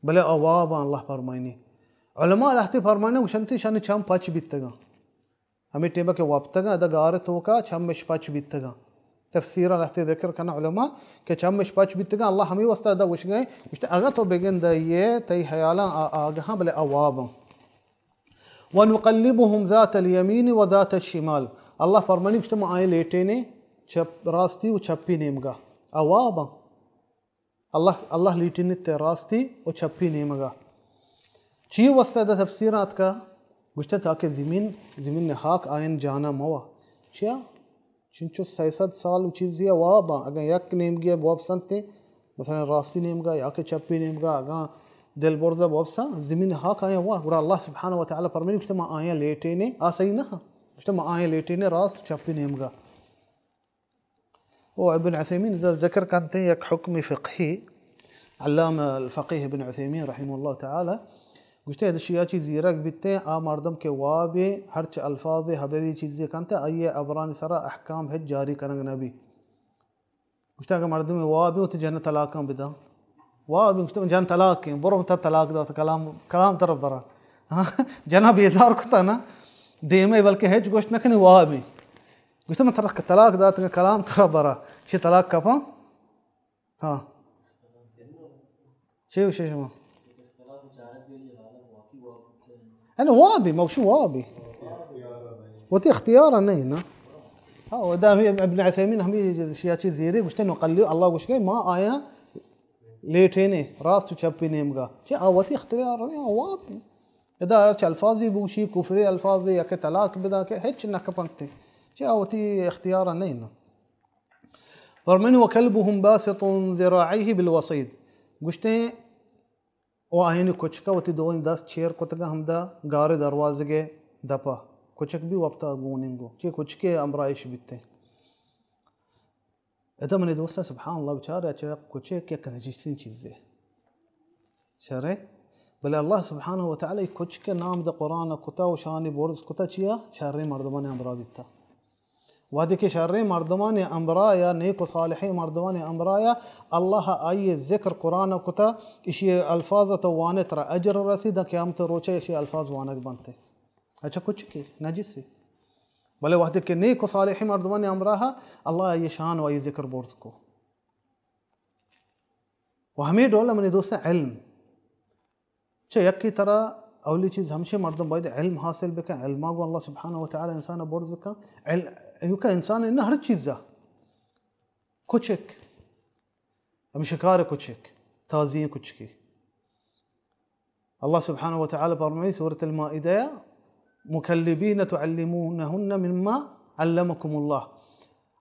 بلے آ واباں، اللہ فرمانی۔ علماء لہتے فرمانی گوشنتی شانی چم پچ بیتگاں۔ ہمے ٹیمہ کہ وپتگاں، ادا گار توکا چمش پچ بیتگاں۔ تفسیرا لہتے ذکر کن علماء کہ چمش پچ بیتگاں، اللہ ہمے واسطہ ادا گوشگئے، گوشتے، اگاں تو بگندئے تئی خیالاں آ آگہاں بلے آ واباں۔ ونقلبهم ذات اليمين وذات الشمال۔ اللہ فرمانی، گوشتے، ما آئیں لیٹینے چپ، راستی و چپی نیمگا۔ آ واباں۔ اللہ، اللہ لیٹینت راستی و چپی نیمگا۔ چی واسطہ دا تفسیر آتکا؟ گوشتے تاکہ زمین، زمین ہاک آئین جانا موا۔ چیا؟ چنچو سئے سد سال و چیزی واباں، اگاں یک نیمگی وابسنتے، مثلاً راستی نیمگا یا کہ چپی نیمگا، اگاں دل برزا وابساں، زمین ہاک آئین وا۔ گڑا اللہ سبحانہ و تعالی فرمانی، گوشتے ما آئین لیٹینے، آ صحیح نہ، گوشتے ما آئین لیٹینے راست چپی نیمگا۔ و ابن عثیمین ادا ذکر کنتے یک حکم فقہی، علامہ الفقیہ ابن عثیمین رحمہ اللہ تعالی گوشتے، ادا شیا چی زیرگ بیتے، آ مردم کہ وابے ہرچ الفاظ حبری چیزی کنتے، آئیے ابرانی سرا احکام ہچ جاری کنگ نبی۔ گوشتے، اگر مردم وابے، وتی جن طلاقاں بداں۔ وابے، گوشتے، جن طلاق ہیں، برو تا طلاق دات، کلام، کلام تر برا۔ ہاں، جنا بیزار کتا نا، دیمے بلکہ ہچ گوشت نکنی وابے۔ گوشتے، من ترا طلاق دات، کلام ترا برا۔ چی طلاق کپاں؟ ہاں۔ چی گوشے شما؟ یعنی وابی، موشی وابی۔ وتی اختیار نہیں نا۔ ہاں، و دا ہمیں ابن عثیمین ہمیں شیا چی زیرے گوشتے، نقلی اللہ گوشگے، ما آیا لیٹینے، راست و چپی نیمگا۔ چی آ وتی اختیار نہیں، آ وابی۔ ادا ہرچ الفاظی بوشی، کفری الفاظی، یا کہ طلاق بدا کہ ہچ نہ کپنتے۔ چی آ وتی اختیار نہیں نا۔ فرمانی، وکلبهم باسط ذراعیه بالوصید۔ گوشتے، و آئینی کچکا وتی دوئیں دست چیر کتگا ہمدا گار دروازگے دپا۔ کچک بھی وپتا گوننگو۔ چی کچکے امرائش بیتے۔ ادا منی دوستاں، سبحان اللہ، بچار، اچھا، کچک یک نجسیں چیزے۔ شرے؟ بلے اللہ سبحانہ و تعالی کچک نام دا قرآن کتا و شانی برز کتا، چیا؟ شریں مردمانی امرا بیتا۔ وہدے کہ شریں مردمانی امرا یا نیک و صالحیں مردمانی امرا یا اللہ آئی ذکر قرآن کتا، اشی الفاظ تو وانے ترا اجر رسی، دا قیامت روچے اشی الفاظ وانگ بنتے۔ اچھا، کچکے نجسے۔ بلے وہدے کہ نیک و صالحیں مردمانی امراہ اللہ آئی شان و آئی ذکر برز کو۔ و ہمیں ڈول منی دوستاں علم۔ چہ یکی ترا اولی چیز ہمشے مردم باید علم حاصل بکن، علما گو اللہ سبحانہ و تعالی انسان برز کن۔ علم، ایوکا انسان نہ ہر چیزا۔ کچک، ہم شکار کچک، تازی کچکی۔ اللہ سبحانہ و تعالی فرمائی سورۃ المائدہ، مکلبین تعلمونہن مما علمکم اللہ۔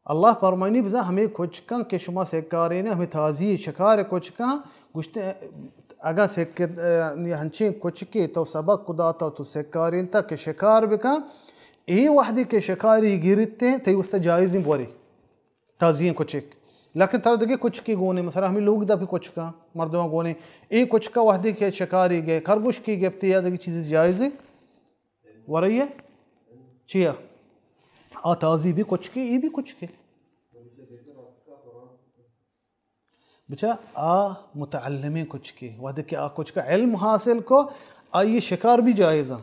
اللہ فرمانی بزاں ہمیں کچکاں کہ شما سکارین، ہمیں تازی شکار کچکاں گوشتے، اگاں سک-، ہنچیں کچکے تو سبق کو داتا تو سکارین تا کہ شکار بکن، اے وحدی کہ شکاری گرتے، تی واسطہ جائزیں بوری۔ تازییں کچک۔ لیکن ترا دگہ کچکے گونے، مثلاً ہمیں لوگ دا بھی کچکاں، مردماں گونے، اے کچکا وہدے کہ شکاری گئے، خرگوشکی گپتے یا دگہ چیزی جائز ہے؟ ورئیے؟ چیا؟ آ تازی بھی کچکے، اے بھی کچکے۔ بچا آ متعلمیں کچکے، وہدے کہ آ کچکا علم حاصل کو، آئی شکار بھی جائز ہیں۔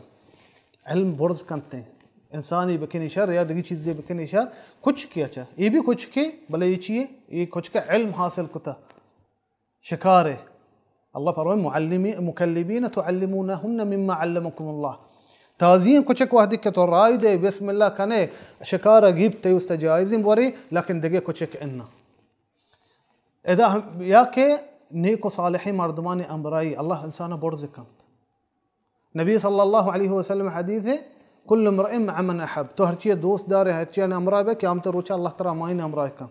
علم برز کنتے ہیں۔ انسانی بکنے شر یا دگی چیزیں بکنے شر، کچکے اچھا۔ اے بھی کچکے، بلے اے چیئے؟ اے کچکا علم حاصل کتا۔ شکار ہے۔ اللہ فرمائے، معلمی-، مکلبین تعلمونہن مما علمکم اللہ۔ تازی کچک وہدے کہ تو رائے دے، بسم اللہ کنے، شکار گیپ تے است جائزیں بورے، لیکن دگہ کچک انہ۔ ادا ہم، یا کہ نیک و صالحیں مردمانی ہمراہی، اللہ انسان برز کنت۔ نبی صلی اللہ علیہ وسلم حدیث ہے، کل امرئ مع من احب، تو ہرچی دوست دارے، ہرچی ہمراہ بے، قیامت روچ اللہ ترا ہمائی ہمراہ کنت۔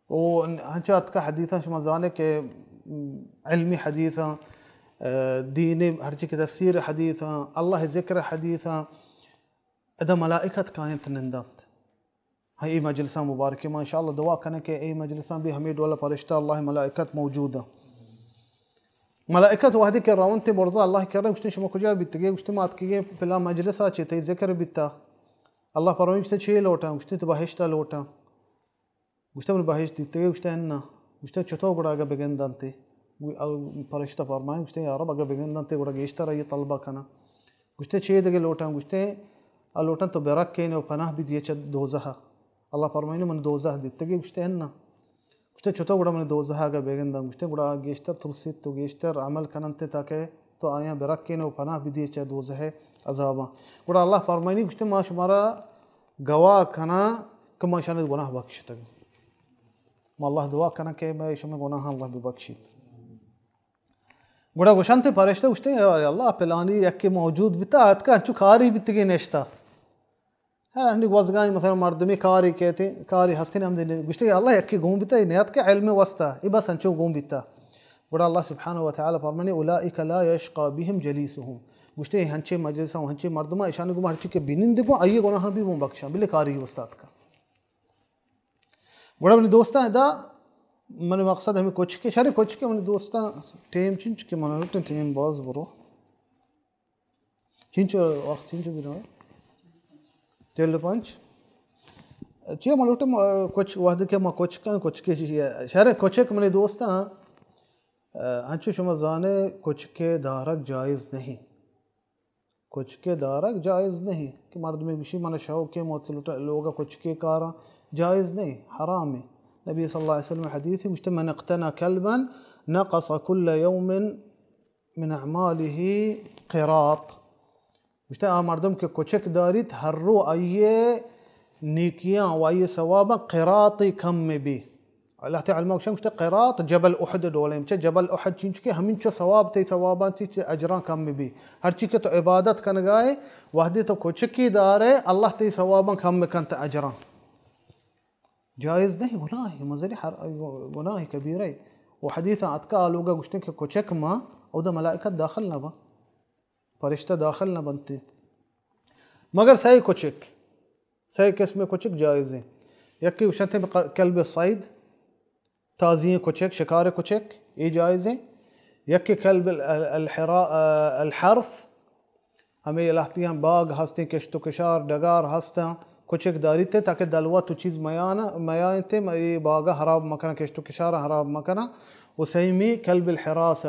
و ہنچو اتکا حدیثاں شما زانے کہ، م، علمی حدیثاں، ا، دین ہرچی کہ تفسیر حدیثاں، اللہ ذکر حدیثاں، ادا ملائکت کاینت نندنت۔ ہاں، اے مجلساں مبارکیں ما انشاءاللہ دعا کنیں کہ اے مجلساں بھی ہمیں ڈولا فرشتہ اللہ ملائکت موجود ہیں۔ ملائکت وہدے کہ رونت برزا اللہ کرا، گوشتے شما کجا بیتگے؟ گوشتے ما اتکگیں پلا مجلسا چے تئی ذکر بیتا۔ اللہ فرمائے، گوشتے چے لوٹاں؟ گوشتے تو بہشتا لوٹاں۔ گوشتے من بہشت دیتگے؟ گوشتے اناں۔ گوشتے چطور گڑا اگہ بگندنتے؟ گو-، ال-، فرشتہ فرمائیں، گوشتے یا رب اگہ بگندنتے گڑا گیشتر آئی طلبہ کناں۔ گوشتے چے دگہ لوٹاں؟ گوشتے آ لوٹاں تو برکینے و پناہ بدیے چہ دوزہ۔ اللہ فرمائنے من دوزہ دیتگے؟ گوشتے اناں۔ گوشتے چطور گڑا من دوزہ اگہ بگنداں؟ گوشتے گڑا گیشتر ترسیت و گیشتر عمل کننتے تاکہ تو آیاں برکینے و پناہ بدیے چہ دوزہ عذاباں۔ گڑا اللہ فرمائنی، گوشتے ما شمارا گواہ کناں کہ ما اشانی گناہ بخشتگ۔ ما اللہ دعا کناں کہ مئے شمئے گناہاں اللہ ببخشیت۔ گڑا گوشنت پرشتہ، گوشتے یا اللہ، پلانی یکے موجود بیتا، اتکا انچو کاری بیتگی نشتا۔ ہاں، ہنی گوزگائیں مثلاً مردمی کاری کہتے، کاری ہستے ہم دے، گوشتے یا اللہ، یکے گون بیتا، اے نیاتکا علم واسطہ، اے بس انچو گون بیتا۔ گڑا اللہ سبحانہ و تعالی فرمانے، اولئک لا یشقی بهم جلیسهم۔ گوشتے ہنچے مجلساں، ہنچے مردماں، اشانی گوما ہرچی کہ بنند بو، آئی گناہاں بھی بون بخشاں، بلے کاری واسطہ اتکا۔ گڑا منی دوستاں ادا، منی مقصد ہمیں کچکے، شر کچکے منی دوستاں، ٹیم چنچ کہ من لوٹیں ٹیم باز برو۔ چنچ وقت چنچ بنا؟ چل پنچ۔ چیا من لوٹیں، ما کچ-، وہدے کہ ما کچکاں، کچکے چی-، شر کچک منی دوستاں، انچو شما زانے کچکے دارگ جائز نہیں۔ کچکے دارگ جائز نہیں کہ مردمے گوشی من شوقیں موت لوٹا لوگا کچکے کاراں، جائز نہیں، حرام ہے۔ نبی صلی اللہ علیہ وسلم حدیث ہے، گوشتے، من اقتنى كلبا نقص كل يوم من اعماله قراط۔ گوشتے، آ مردم کہ کچک داریت، ہر رو آئیے نیکیاں و آئیے ثواباں قراطی کم میں بھی۔ اللہ تعالی علماء گوشن، گوشتے قراط جبل احد ڈولیں۔ چہ جبل احد چینچو کہ ہمینچو ثواب تئی ثواباں تئی چہ اجراں کم بی۔ ہرچی کہ تو عبادت کنگائے، وہدے تو کچکی دارے، اللہ تئی ثواباں کم بکنت اجراں۔ جائز نہیں، گناہ، مزنی ہر گناہ کبیرہ۔ و حدیث اتکا آ لوگا گوشتے کہ کچک ما اودا ملائکت داخل نہ با۔ پرشتہ داخل نہ بنت۔ مگر سئے کچک، سئے قسم کچک جائز ہیں۔ یکی گوشنت ق-، کلب صید، تازی کچک، شکار کچک، اے جائز ہیں۔ یکی کلب ال-، ال-، الحرا-، آ، الحرث، ہمیں لہتیاں باغ ہستیں، کشت و کشار، ڈگار ہستاں، کچک داریت تاکہ دلوت و چیز میان، میائنت، اے باغ خراب مکناں، کشت و کشار خراب مکناں۔ و سیمی کلب الحراسہ،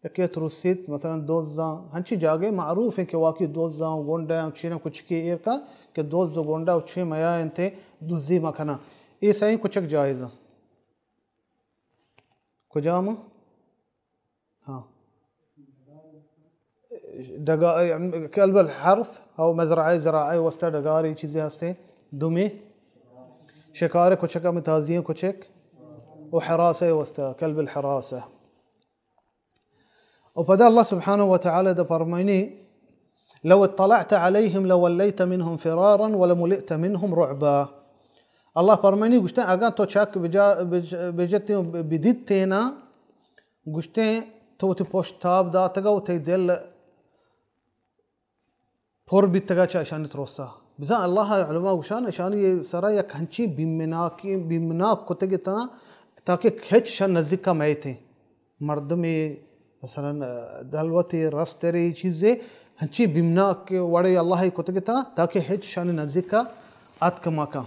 یکے ترسیت، مثلاً دزاں، ہنچی جاگہے معروف ہیں کہ واقعی دزاں، گنڈاں، چینا کچکی ایر کا کہ دز و گنڈا و چی میا انت، دزی مکناں۔ اے سئیں کچک جائز ہیں۔ کجام؟ ہاں۔ ڈگا-، کلب الحرث او مزرعہ، زراعہ واسطہ ڈگاری چیزیں ہستے۔ دومی شکار کچک، ہمیں تازی کچک۔ و حراسہ واسطہ، کلب الحراسہ۔ و پدا اللہ سبحانہ و تعالی دا فرمائنی، لو اطلعت علیہم لولیت منہم فرارا ولملئت منہم رعبا۔ اللہ فرمائنی گوشتے، اگاں تو چک بجا-، بج-، بجتے و بدیتینا، گوشتے تو وتی پشت تاب داتگا و تئی دل پر بیتگا چہ اشانی ترسا۔ بزاں اللہ ءِ علماء گوشان، اشانی سرا یک ہنچیں بیمناکیں، بیمناک کتگ اتاں تاکہ ہچ شان نزیکا میتیں۔ مردمے مثلاً دلوتے، رسترے، چیزے، ہنچیں بیمناک وڑے اللہ ءَ کتگ اتاں تاکہ ہچ شان نزیکا اتک مکن۔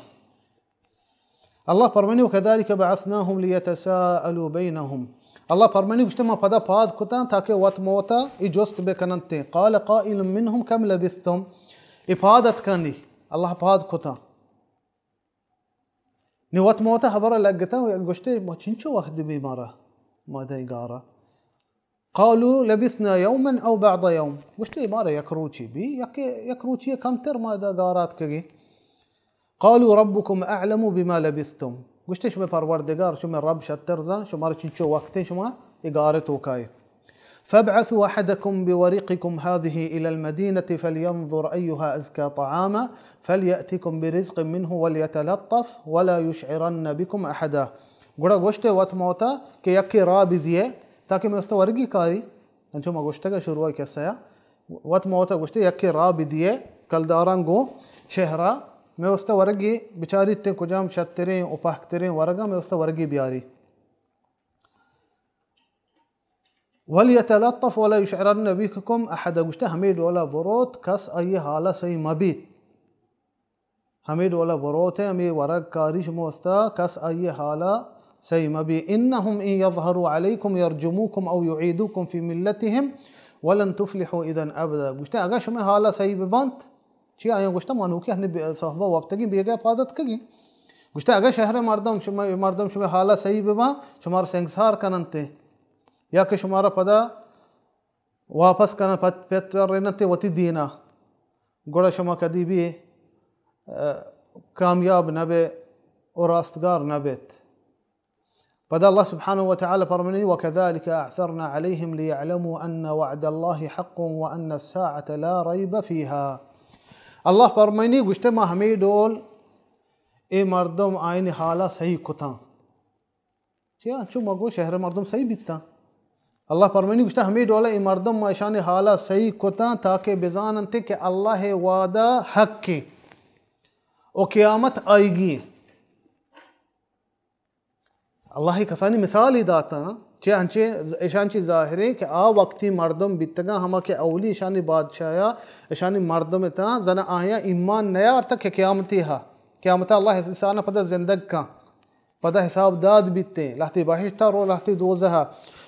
اللہ فرمانی، وَكَذَلِكَ بَعَثْنَاهُمْ لِيَتَسَاءَلُوا بَيْنَهُمْ۔ اللہ فرمانی، گوشتے ما پدا پاد کتاں تاکہ وت موتا اے جست بکننت۔ قَالَ قَائِلٌ مِّنْهُمْ كَمْ لَبِثْتُمْ۔ اے پاد اتکانی، اللہ پاد کتاں۔ نی وت موتا خبر لگتا، گوشتے ما چنچو وقت بی مارا، ما دئی گارا۔ قالوا لبثنا يوما أو بعض يوم۔ گوشتے مارا یک روچی بی، یک، یک روچی کمتر ما دا گار اتکگیں۔ قالوا ربكم أعلم بما لبثتم۔ گوشتے شمے پروردگار، شمے رب شتر زان، شمارا چنچو وقتیں شما اے گار توکائے۔ فابعثوا أحدكم بورقكم هذه إلى المدينة فلينظر أيها أزكى طعاما فليأتكم برزق منه وليتلطف ولا يشعرن بكم أحدا۔ گڑا گوشتے وت موتا کہ یکے راہ بدیے تاکہ مے واسطہ ورگی کاری، انچو ما گوشتگ شروع قصہ ءَ، وت موتا گوشتے یکے راہ بدیے کلداراں گوں شہرا، مے واسطہ ورگی بچاریت کجام شتریں و پہکتریں ورگا مے واسطہ ورگی بیاری۔ ولیتلطف ولا یشعرن بکم احدا، گوشتے ہمے ڈولا بروت کس آئی حالا سہی مبیت۔ ہمے ڈولا بروت، ہمے ورگ کاری شما واسطہ کس آئی حالا سہی مبی۔ انهم ان یظهروا علیکم یرجموکم او یعیدوکم فی ملتهم ولن تفلحوا اذا ابدا۔ گوشتے اگاں شما حالا سہی ببنت، چی آیاں گوشتا ما نوکی ہنی بے-، صحبہ وپتگیں بیگا پاد اتکگیں۔ گوشتا اگاں شہر مردم شما، مردم شما حالا سہی بباں، شمارا سنگسار کننتے یا کہ شمارا پدا واپس کنن، پت، پت رننتے وتی دینا، گڑا شما کدی بھی، اه، کامیاب نہ بے و راستگار نہ بیت۔ پدا اللہ سبحانہ و تعالی فرمانی، وكذلك أعثرنا عليهم ليعلموا أن وعد الله حق وأن الساعة لا ريب فيها۔ اللہ فرمانی، گوشتے ما ہمے ڈول اے مردم آئین حالا صحیح کتاں۔ چیا؟ چو ما گو شہر مردم صحیح بیتاں۔ اللہ فرمانی، گوشتا ہمے ڈول اے مردم ما اشان حالا صحیح کتاں تاکہ بزاننت کہ اللہ وعدہ حق و قیامت آئیگی۔ اللہ کسانی مثال ہی داتا نا، چہ انچے اشان چی ظاہریں کہ آ وقتی مردم بیتگاں، ہما کہ اولی اشانی بادشاہا اشانی مردم اتاں، زنا آیاں ایمان نیارتا کہ قیامتی ہا، قیامتا اللہ انسان پدا زندگ کن، پدا حساب داد بیتیں، لہتی بہشتا رو، لہتی دوزہا۔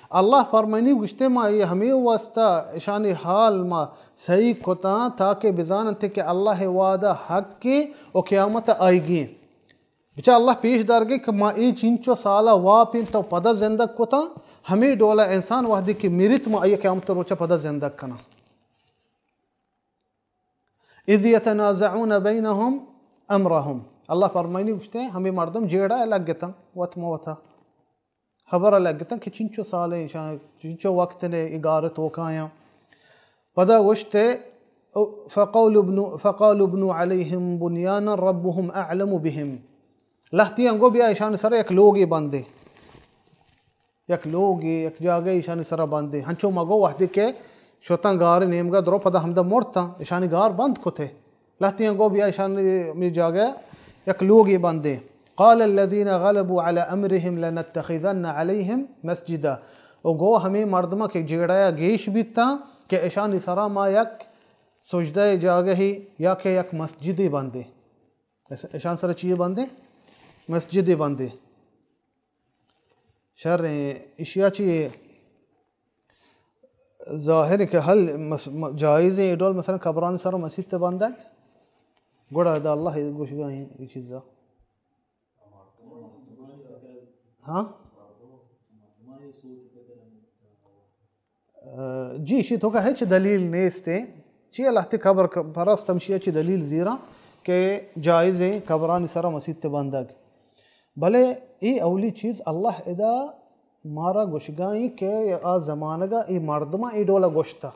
اللہ فرمانی، گوشتے ما اے ہمے واسطہ اشانی حال ما صحیح کتاں تاکہ بزاننت کہ اللہ وعدہ حق و قیامت آئیگی۔ بچا اللہ پیش دارگے کہ ما اے چینچو سالا واپیں تو پدا زندگ کتاں، ہمے ڈولا انسان وہدے کہ مریت ما آئی قیامت روچا پدا زندگ کناں۔ اذ یتنازعون بینہم امرہم۔ اللہ فرمائنی گوشتے، ہمے مردم جیڑا لگتاں وت موتا۔ خبر لگتاں کہ چنچو سالے ایشاں، چنچو وقت نے اے گار توکایاں۔ پدا گوشتے، فقال ابن، فقال ابن علیہم بنیانا ربہم اعلم بہم۔ لہتیاں گو بیا ایشان سر یک لوگے بندے۔ یک لوگے، یک جاگہ ایشان سر بندے۔ ہنچو مگو وہدے کہ شتاں گار نیمگا درو پدا ہمدا مرتاں، ایشانی گار بند کتے۔ لہتیاں گو بیا ایشانی جاگہ یک لوگے بندے۔ قال الذين غلبوا على امرهم لنتخذن عليهم مسجدا۔ و گو ہمے مردماں کہ جیڑایا گیش بیتاں کہ اشانی سرا ما یک سجدہ جاگہی یا کہ یک مسجدے بندے۔ اش-، اشان سرا چیے بندے؟ مسجدے بندے۔ شر ایں، اشیا چی ظاہر ایں کہ حل مس-، م-، جائز ایں، اے ڈول مثلاً قبرانی سر مسیت بندگ، گڑا ادا اللہ گوشگا ایں اے چیزا۔ ہاں؟ جی، اشی توکا ہچ دلیل نیست ایں۔ چی لہتے قبر ک-، پرست ہمشی چی دلیل زیراں کہ جائز ایں قبرانی سرا مسیت بندگ۔ بلے اے اولی چیز اللہ ادا مارا گوشگائیں کہ آ زمانگا اے مردماں اے ڈولا گوشتا۔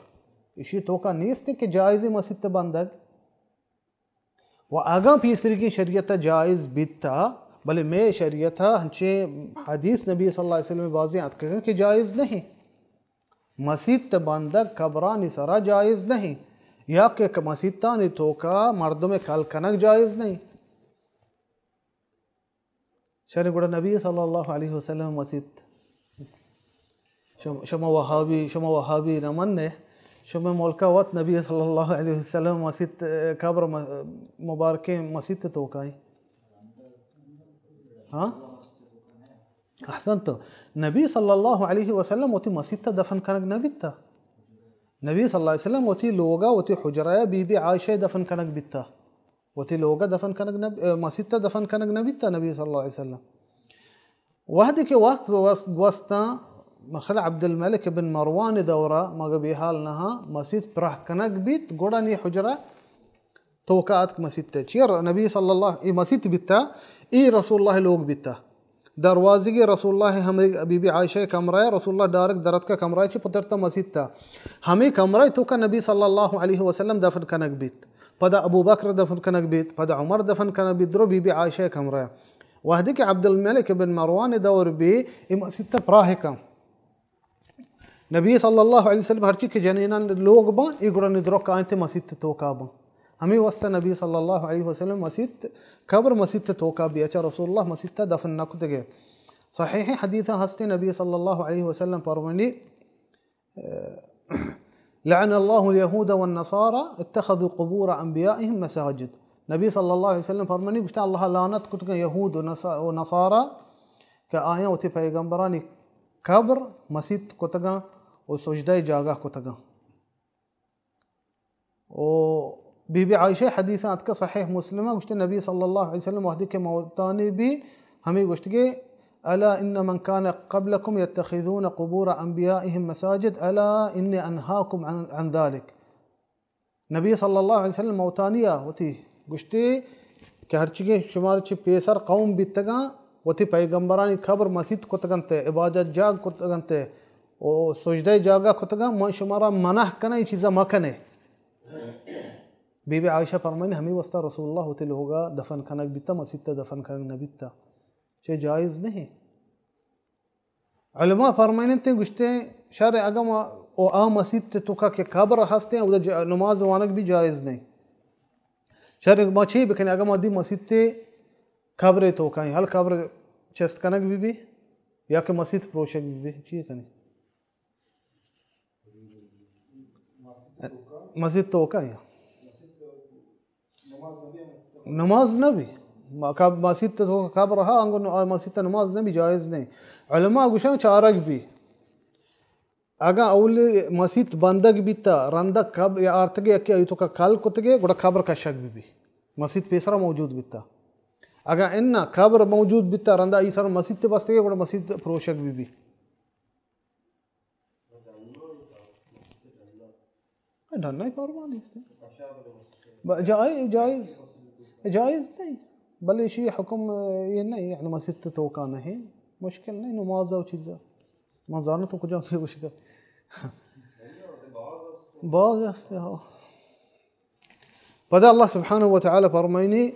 اشی توکا نیست کہ جائز ایں مسیت بندگ۔ و اگاں پیسریگیں شریعت جائز بیتا، بلے مئے شریعت ہنچیں حدیث نبی صلی اللہ علیہ وسلم بازیں اتکگاں کہ جائز نہیں۔ مسیت بندگ قبرانی سرا جائز نہیں۔ یا کہ مسیتانی توکا مردم کل کنگ جائز نہیں۔ شر گڑا نبی صلی اللہ علیہ وسلم مسیت، شم-، شما وہابی، شما وہابی نہ من نے، شما ملکا وت نبی صلی اللہ علیہ وسلم مسیت، قبر م-، مبارکیں مسیت توکائیں۔ ہاں؟ احسنت۔ نبی صلی اللہ علیہ وسلم وتی مسیت دفن کنگ نہ بیتا۔ نبی صلی اللہ علیہ وسلم وتی لوگا، وتی حجرہ بی بی عائشہ دفن کنگ بیتا۔ وتی لوگا دفن کنگ نہ، مسیت دفن کنگ نہ بیتا نبی صلی اللہ علیہ وسلم۔ وہدے کہ وقت گوس-، گوستاں، مثلا عبدالملک بن مروان دورا مگہ بے حال نہاں، مسیت پراہ کنگ بیت، گڑا نی حجرہ توکا اتک مسیت ء۔ چیر نبی صلی اللہ، اے مسیت بیتا، اے رسول اللہ لوگ بیتا۔ دروازگی رسول اللہ ہمے بی بی عائشہ کمرہ، رسول اللہ ڈائریکٹ درتکا کمرہ چی پترتا مسیت تا۔ ہمے کمرہ توکا نبی صلی اللہ علیہ وسلم دفن کنگ بیت۔ پدا ابو بکر دفن کنگ بیت، پدا عمر دفن کنگ بیت، درو بی بی عائشہ کمرہ۔ وہدے کہ عبدالملک بن مروان دور بی، اے مسیت پراہ کن۔ نبی صلی اللہ علیہ وسلم ہرچی کہ جنینان لوگ باں، اے گڑا ندرک آئیں تے مسیت توکا باں۔ ہمیں واسطہ نبی صلی اللہ علیہ وسلم مسیت، قبر مسیت توکا بی، اچھا رسول اللہ مسیت دفن نہ کتگے۔ صحیح حدیث ہستے نبی صلی اللہ علیہ وسلم فرمانی، لعن اللہ الیہود والنصارى اتخذوا قبور انبیائهم مساجد۔ نبی صلی اللہ علیہ وسلم فرمانی، گوشتا اللہ لعنت کتگا یہود و نصا-، و نصارا کہ آیاں وتی پیغمبرانی قبر مسیت کتگاں و سجدہ جاگہ کتگاں۔ و بی بی عائشہ حدیث اتکا صحیح مسلم گوشتے نبی صلی اللہ علیہ وسلم وحدی کہ موتانی بی ہمیں گوشتگے، الا ان من كان قبلكم يتخذون قبور انبيائهم مساجد الا اني انهاكم عن، عن ذلك۔ نبی صلی اللہ علیہ وسلم موتانی ء وتی گوشتی کہ ہرچیگیں شمار چہ پیسر قوم بیتگاں، وتی پیغمبرانی قبر مسیت کتگنت، عبادت جاگ کتگنت و سجدہ جاگہ کتگاں، من شمارا منع کناں، اے چیزا مکنے۔ بی بی عائشہ فرمائنی، ہمیں واسطہ رسول اللہ وتی لوگا دفن کنگ بیتا، مسیت دفن کنگ نہ بیتا، چہ جائز نہیں۔ علماء فرمائنتے گوشتے، شر اگاں ما او آ مسیت توکا کہ قبر ہستیں، اودا ج-، نماز وانگ بھی جائز نہیں۔ شر ما چی بکنیں، اگاں ما دی مسیت قبر توکا ہیں، ہل قبر چست کنگ بھی بھی، یا کہ مسیت پروشگ بھی بھی، چی کنیں؟ مسیت توکا ہیں۔ نماز نہ بی۔ ما-، کب-، مسیت تو قبر ہا، انگو ن-، آ مسیت نماز نہ بی، جائز نہیں۔ علماء گوشاں چارگ بی۔ اگاں اولی مسیت بندگ بیتا، رندگ قبر یا آرتگے یکی ایتو کا کل کتگے، گڑا قبر کشگ بی بی۔ مسیت پیسرا موجود بیتا۔ اگاں انا قبر موجود بیتا، رندا ای سر مسیت بستگے، گڑا مسیت پروشگ بی بی۔ ڈھنائی پرواہ نیست۔ ب-، جائز، جائز، جائز نہیں۔ بلے شی حکم یہ نہیں، یعنی مسیت توکا نہیں، مشکل نہیں، نماز او چیز۔ ما زانو تو کجا پہ گوشگا۔ باز است، ہو۔ پدا اللہ سبحانہ و تعالی فرمائنی،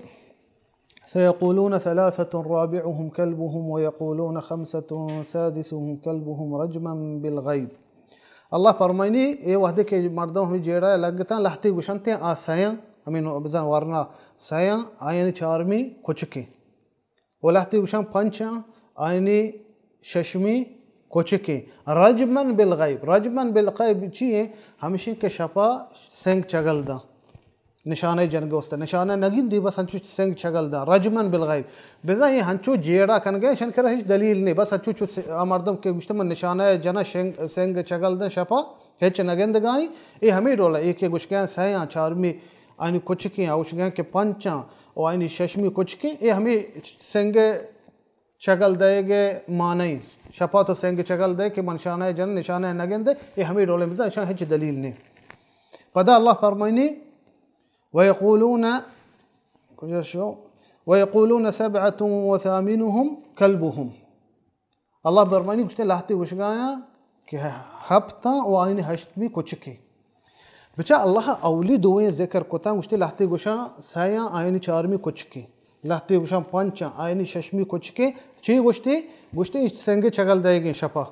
سيقولون ثلاثة رابعهم كلبهم ويقولون خمسة سادسهم كلبهم رجما بالغيب۔ اللہ فرمائنی، اے وحدے کہ مردم ہمیں جیڑا لگتاں، لہتے گوشنتے آ سیاں، ہمیں نو-، بزن ورنا سیاں، آیانی چارمی کچکیں۔ و لہتے گوشاں پنچاں، آیانی ششمی کچکیں۔ رجما بالغیب۔ رجما بالغیب چی ایں؟ ہمشی کہ شپا سنگ چگل داں۔ نشانہ جنگ است۔ نشانہ نگندی، بس ہنچو سنگ چگل داں۔ رجما بالغیب۔ بزاں یہ ہنچو جیڑا کنگے، شن کرا ہچ دلیل نہیں۔ بس ہنچو چو س-، آ مردم کہ گوشتے من نشانہ جنا شنگ-، سنگ چگل داں شپا، ہچ نگندگائیں۔ اے ہمیں ڈولا، اے کہ گوشگیاں سیاں، چارمی آنی کچکیں، آ گوشگیاں کہ پنچاں، و آنی ششمی کچکیں، اے ہمیں سنگ چگل دئیگ ء معنی۔ شپا تو سنگ چگل دئے کہ من نشانہ جن، نشانہ نگندے، اے ہمیں ڈولیں بزاں، اشاں ہچ دلیل نہیں۔ پدا اللہ فرمائنی، ويقولون، کجا شو؟ ويقولون سبعة وثامنهم كلبهم۔ اللہ فرمائنی گوشتے لہتے گوشگایاں کہ ہپتاں و آئینی ہشتمی کچکے۔ بچا اللہ اولی دوئیں ذکر کتاں، گوشتے لہتے گوشاں سیاں آئینی چارمی کچکے۔ لہتے گوشاں پنچاں آئینی ششمی کچکے۔ چی گوشتے؟ گوشتے اچ سنگ چگل دئیگیں شپا۔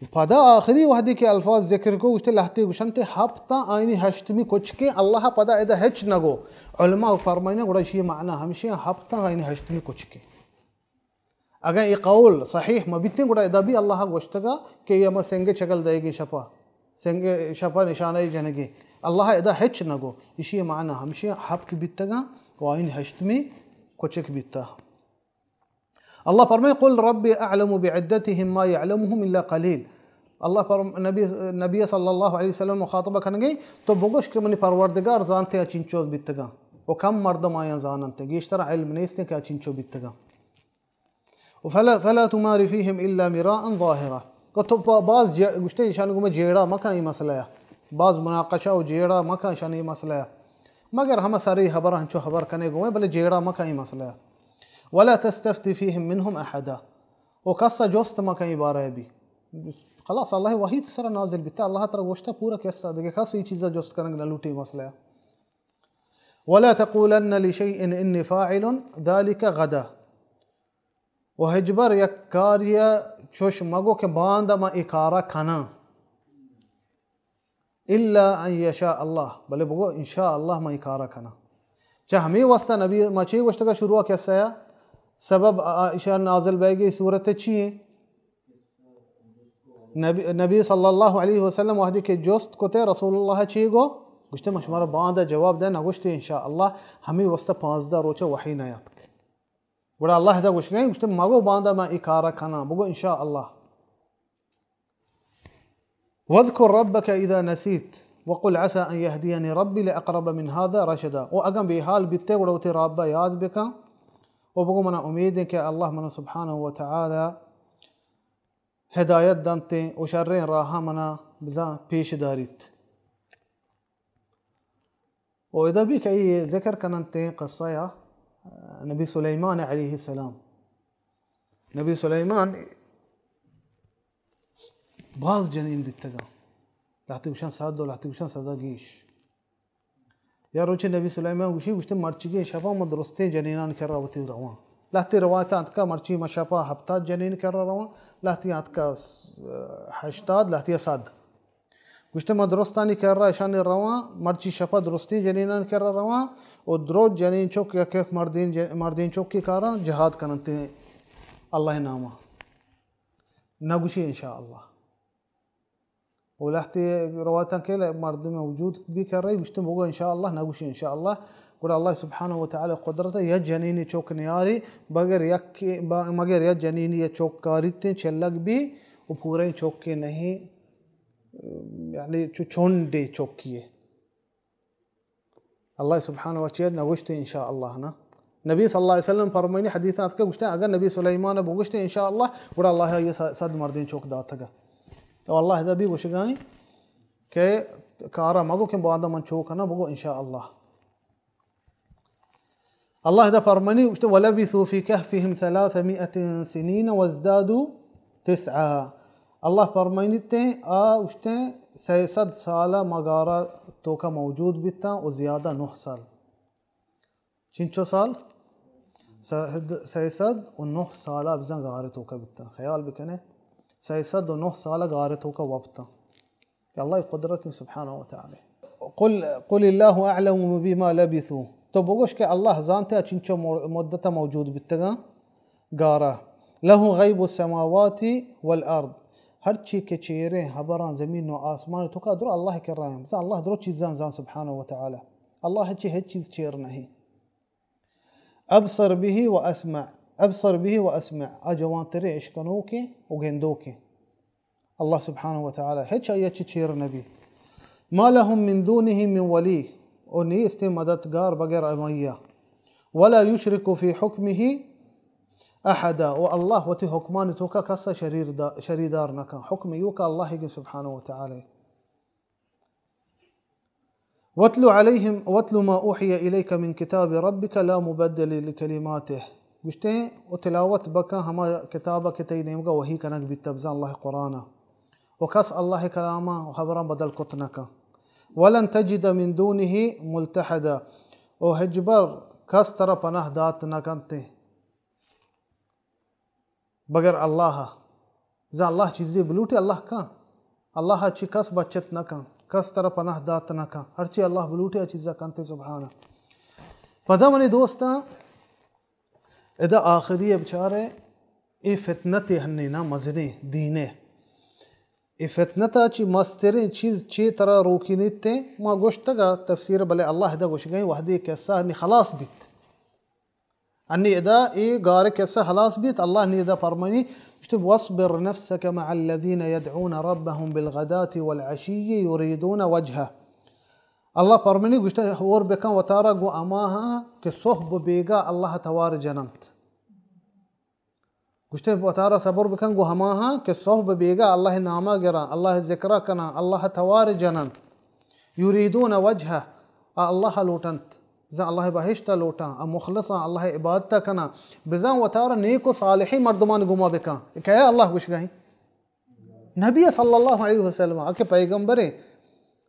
پدا آخری وہدے کہ الفاظ ذکر کو، گوشتے لہتے گوشنتے ہپتاں آئینی ہشتمی کچکیں، اللہ پدا ادا ہچ نگو۔ علماء فرمائنا گڑا اشی معنی ہمشی ہپتاں آئینی ہشتمی کچکیں۔ اگاں اے قول صحیح مہ بیتیں، گڑا ادا بھی اللہ گوشتگا کہ اے ہما سنگ چگل دئیگی شپا، سنگ شپا نشانہ جنگی۔ اللہ ادا ہچ نگو۔ اشی معنی ہمشی ہپت بیتگاں و آئین ہشتمی کچک بیتا۔ اللہ فرمائے، "قل ربی اعلم بعدتهم ما يعلمهم الا قليل۔" اللہ فرم-، نبی، نبی صلی اللہ علیہ وسلم مخاطبہ کنگے، تو بگوش کہ منی پروردگار زانتے آ چنچو بیتگاں و کم مردم آیاں زاننتے، گیشتر علم نیستیں کہ آ چنچو بیتگاں۔ و فلا، فلا تمار فیہم الا مراء ظاہرا۔ کہ تو با-، باز جے-، گوشتے ایشان گوما جیڑا مکن ای مسئلہ یا۔ باز مناقشہ و جیڑا مکن ایشان ای مسئلہ یا۔ مگر ہما سری حبر ہنچو حبر کنے گوئے، بلے جیڑا مکن ای مسئلہ یا۔ ولا تستفت فیہم منہم احدا۔ و کسا جست مکن ای بارہ بی۔ خلاص، اللہ وحید سر نازل بیتا، اللہ ترا گوشتا پورا قصہ، دگہ کس ای چیزا جست کنگ نہ لوٹی مسئلہ یا۔ ولا تقولن لشيء إني فاعل ذلك غدا۔ و ہچبر یک کاری چوش مگو کہ باندا من ای کارا کناں۔ الا ان یشاء اللہ، بلے بگو ان شاء اللہ من ای کارا کناں۔ چہ ہمیں واسطہ نبی ما چی گوشتگا شروع کسہ یا؟ سبب آ-، آ-، ایشان نازل بیگی صورت چی ہیں؟ نبی، نبی صلی اللہ علیہ وسلم وہدی کہ جست کتے رسول اللہ چی گو؟ گوشتے، من شمارا باندا جواب دے، نگوشتے ان شاء اللہ، ہمیں واسطہ پانزدہ روچہ وحی نیاتک۔ گڑا اللہ دا گوشگئے، گوشتے، مگو باندا من ای کارا کناں، بگو ان شاء اللہ۔ واذكر ربك إذا نسيت وقل عسى أن يهديني ربي لأقرب من هذا رشدا۔ و اگاں بے حال بیتے گڑا وتی رب ء یاد بکن و بگو منا امید انت کہ اللہ منا سبحانہ و تعالی ہدایت دنت و شریں راہ منا بزاں پیش داریت۔ و ادا بھی کہ اے ذکر کننت قصہ یا نبی سلیمان علیہ السلام۔ نبی سلیمان باز جنین بیتگاں، لہتے گوشاں صد و لہتے گوشاں صدا گیش۔ یا روچے نبی سلیمان گوشی، گوشتے، مرچیگیں شپا من درستیں جنینان کرا وتی رواں۔ لہتے روایت آتکا مرچی من شپا ہپتاد جنین کرا رواں، لہتے آتکا ہشتاد، لہتے صد۔ گوشتے، من درستانی کرا اشانی رواں، مرچی شپا درستیں جنینان کرا رواں، و درو جنین چک یک یک مردین ج-، مردین چکی کاراں جہاد کننت اللہ ناما۔ نگوشی ان شاء اللہ۔ و لہتے روایتاں کہ مردم وجود بھی کر رہی، گوشتے بگو ان شاء اللہ، نگوشی ان شاء اللہ۔ گڑا اللہ سبحانہ و تعالی قدرت یا جنینی چک نیاری، بغیر یک، مگر یا جنینی یا چک کاریت چلگ بھی و پورے چک کے نہیں، یعنی چو چونڈے چکی ہے۔ اللہ سبحانہ و تعالی نگوشتے ان شاء اللہ نا۔ نبی صلی اللہ علیہ وسلم فرمائنی حدیث آتکا گوشتے، اگر نبی سلیمان بگوشتے ان شاء اللہ، گڑا اللہ یہ صد مردین چوک داتگا۔ تو اللہ دا بھی گوشگائیں کہ کارا مگو کہ بعد من چوک کنا، بگو ان شاء اللہ۔ اللہ دا فرمانی گوشتے، ولبثوا في كهفهم ثلاثمائة سنين وازدادوا تسعا۔ اللہ فرمائنیتے، آ گوشتے، سئے سد سالا مغارہ توکا موجود بیتاں و زیادہ نہ سال۔ چنچو سال؟ سد، سئے سد و نہ سالا بزاں غار توکا بیتاں۔ خیال بکنے، سئے سد و نہ سالا غار توکا وپتاں۔ کہ اللہ قدرت سبحانہ و تعالی۔ قل، قل اللہ اعلم بما لبثوا۔ تو بگوش کہ اللہ زانتے چنچو مو-، مدت موجود بیتگاں گارا۔ له غیب السماوات والارض۔ ہر چی کہ چیریں حبراں زمین و آسمان توکا درو اللہ کرا ہیں۔ بزاں اللہ درو چیزاں زان سبحانہ و تعالی۔ اللہ چی ہچ چیز چیر نہیں۔ ابصر به و اسمع، ابصر به و اسمع، آ جوانتریں اشکنوکیں و گندوکیں۔ اللہ سبحانہ و تعالی ہچ آئی چی چیر نبی۔ ما لهم من دونه من ولی، و نیست مددگار بغیر امیا۔ ولا یشرک فی حکمه احدا، و اللہ وتی حکمانی توکا کسا شریر دا-، شریدار نکن۔ حکم یوکا اللہ گی سبحانہ و تعالی۔ واتل علیہم، واتل ما اوحی الیک من کتاب ربک لا مبدل لکلماته۔ گوشتے، و تلاوت بکن ہما کتابا کہ تئی نیمگا وحی کنگ بیتا، بزاں اللہ قرآنا۔ و کس اللہ کلاما و حبران بدل کت نکن۔ ولن تجد من دونه ملتحدا۔ و ہچبر کس ترا پناہ دات نکنتے۔ بغیر اللہ ء۔ زاں اللہ چیزے بلوٹے، اللہ کن۔ اللہ ءَ چہ کس بچت نہ کن، کس ترا پناہ دات نہ کن۔ ہرچی اللہ بلوٹے، آ چیزا کنتے، سبحانہ۔ پدا منی دوستاں، ادا آخری ءَ بچارے، اے فتنتے ہنی نا مزنیں دینے۔ اے فتنتا چی مستریں چیز چی ترا روکینیت؟ ما گوشتگا تفسیر، بلے اللہ ادا گوشگیں وہدی قصہ ہنی خلاص بیت۔ انی ادا اے گار قصہ خلاص بیت، اللہ نی ادا فرمانی، گوشتے، "واصبر نفسك مع الذين يدعون ربهم بالغداة والعشي يريدون وجهه۔" اللہ فرمانی، گوشتے، ہور بکن وتارا گو اماہاں کہ صحب بیگا اللہ توار جننت۔ گوشتے، وتارا صبر بکن گو ہماہاں کہ صحب بیگا اللہ ناما گران، اللہ ذکرہ کنان، اللہ توار جننت۔ یریدون وجہہ، آ اللہ ءَ لوٹنت، بزاں اللہ ءِ بہشت ءَ لوٹاں، آ مخلصاں اللہ ءِ عبادت ءَ کناں، بزاں وتارا نیک و صالحیں مردمانی گما بکاں۔ اے کئے ءَ اللہ گوشگا ایں؟ نبی صلی اللہ علیہ وسلم، آ کہ پیغمبریں۔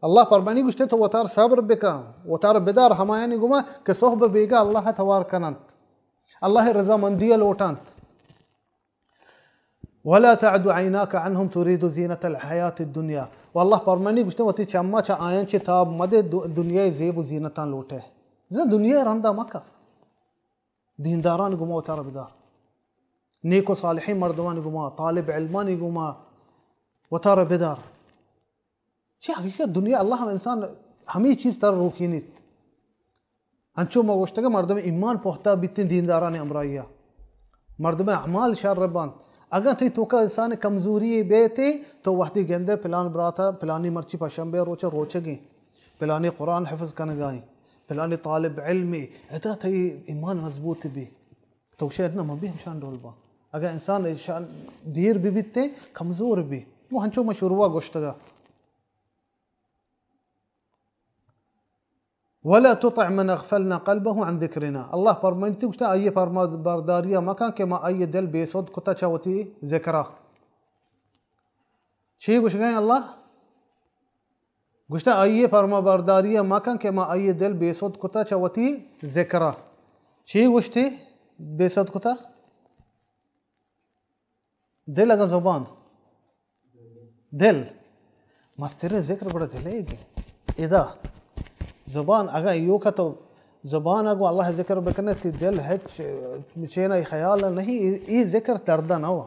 اللہ پرمانی گوشتے تو وتار صبر بکاں، وتار بدار ہمایانی گما کہ صحب بیگا اللہ ءَ توار کننت، اللہ ءِ رضامندی ءَ لوٹنت۔ ولا تعد عيناك عنهم تريد زينة الحياة الدنيا۔ و اللہ پرمانی گوشتے، وتی چما چہ آیاں چہ تاب مدے، دو-، دنیای زیب و زینتاں لوٹے۔ بزاں دنیای رندا مکا۔ دیندارانی گما وتارا بدار۔ نیک و صالحیں مردمانی گما، طالب علمانی گما وتارا بدار۔ چی حقیقت دنیا اللہ ہم انسان ہمے چیز تر روکینیت۔ انچو ما گوشتگ مردم ایمان پہتا بیتیں دیندارانی ہمراہیا۔ مردم اعمال شر بنت۔ اگاں تئی توکا انسان کمزوری بیتے تو وہدی گندے پلان براتا پلانی مرچی پشنبے روچ روچگیں، پلانی قرآن حفظ کنگائیں، پلانی طالب علمے، ادا تئی ایمان مضبوط بی۔ تو شاید نہ من بھی ہمشان ڈول باں۔ اگاں انسان شان دیر بہ بیتے، کمزور بی۔ وہ ہنچو ما شروع گوشتگا۔ ولا تطع من اغفلنا قلبه عن ذكرنا۔ اللہ فرمائنتی گوشتا، آئیے فرما برداریا مکن کہ ما آئیے دل بے سود کتا چہ وتی ذکرا۔ چی گوشگئے اللہ؟ گوشتہ، آئی ءِ فرمانبرداری ءَ مکن کہ ما آئی ءِ دل بے سد کتہ چہ وتی ذکر ءَ۔ چی گوشتی؟ بے سد کتہ؟ دل اگاں زبان، دل، مستریں ذکر گڑا دل ءِ گے۔ ادا زبان اگاں ایوکا تو زبان ءَ گوں اللہ ءِ ذکر بکنے، تی دل ہچ چین ءَ خیال ءَ نہیں، اے، اے ذکر درد ءَ نہ ہوا۔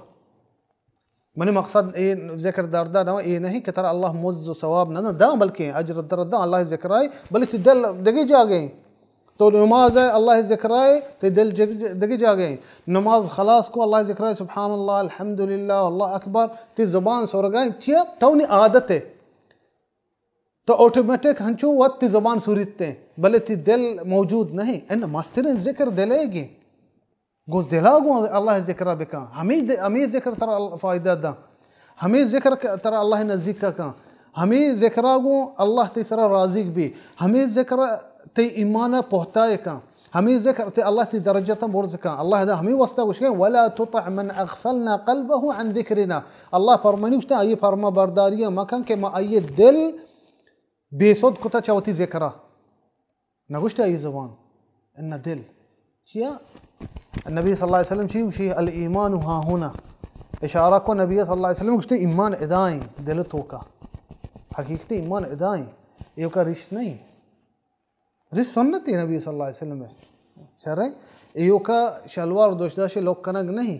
منی مقصد اے ذکر دردا نہ، اے نہیں کہ ترا اللہ مز و ثواب نہ داں، بلکہ اجر در داں اللہ ذکرائے، بلے تی دل دگہ جاگہ ایں۔ تو نماز ہے اللہ ذکرائے، تی دل جگ-، دگہ جاگہ ایں۔ نماز خلاص کو اللہ ذکرائے، سبحان اللہ، الحمدللہ، اللہ اکبر، تی زبان سرگائیں، چیا؟ تو نی عادت ہے۔ تو آٹومیٹک ہنچو وت تی زبان سوریت ایں، بلے تی دل موجود نہیں۔ ان مسترین ذکر دل ءِ گے۔ گوز دلا گوں اللہ ذکر بکن۔ ہمیں د-، ہمیں ذکر ترا ال-، فائدہ داں۔ ہمیں ذکر ک-، ترا اللہ نزدیک کن۔ ہمیں ذکر گوں اللہ تی سرا راضی بی۔ ہمیں ذکر تی ایمان پہتائے کن۔ ہمیں ذکر تی اللہ تی درجہ تاں برز کن۔ اللہ دا ہمیں واسطہ گوش کہ، "ولا تطع من اغفلنا قلبه عن ذكرنا۔" اللہ فرمانی گوشتا، آئی فرما برداری مکن کہ ما آئی دل بے سد کتا چہ وتی ذکرہ۔ نہ گوشتہ ای زبان، انہ دل۔ چیا؟ نبی صلی اللہ علیہ وسلم چی گوشی؟ الایمان ها هنا۔ اشارہ کو نبی صلی اللہ علیہ وسلم گوشتے ایمان ادائیں دل توکا۔ حقیقت ایمان ادائیں۔ ایوکا رشت نہیں۔ رشت سنت نبی صلی اللہ علیہ وسلم ہے۔ شرع؟ ایوکا شلوار دوشداش لوک کنگ نہیں۔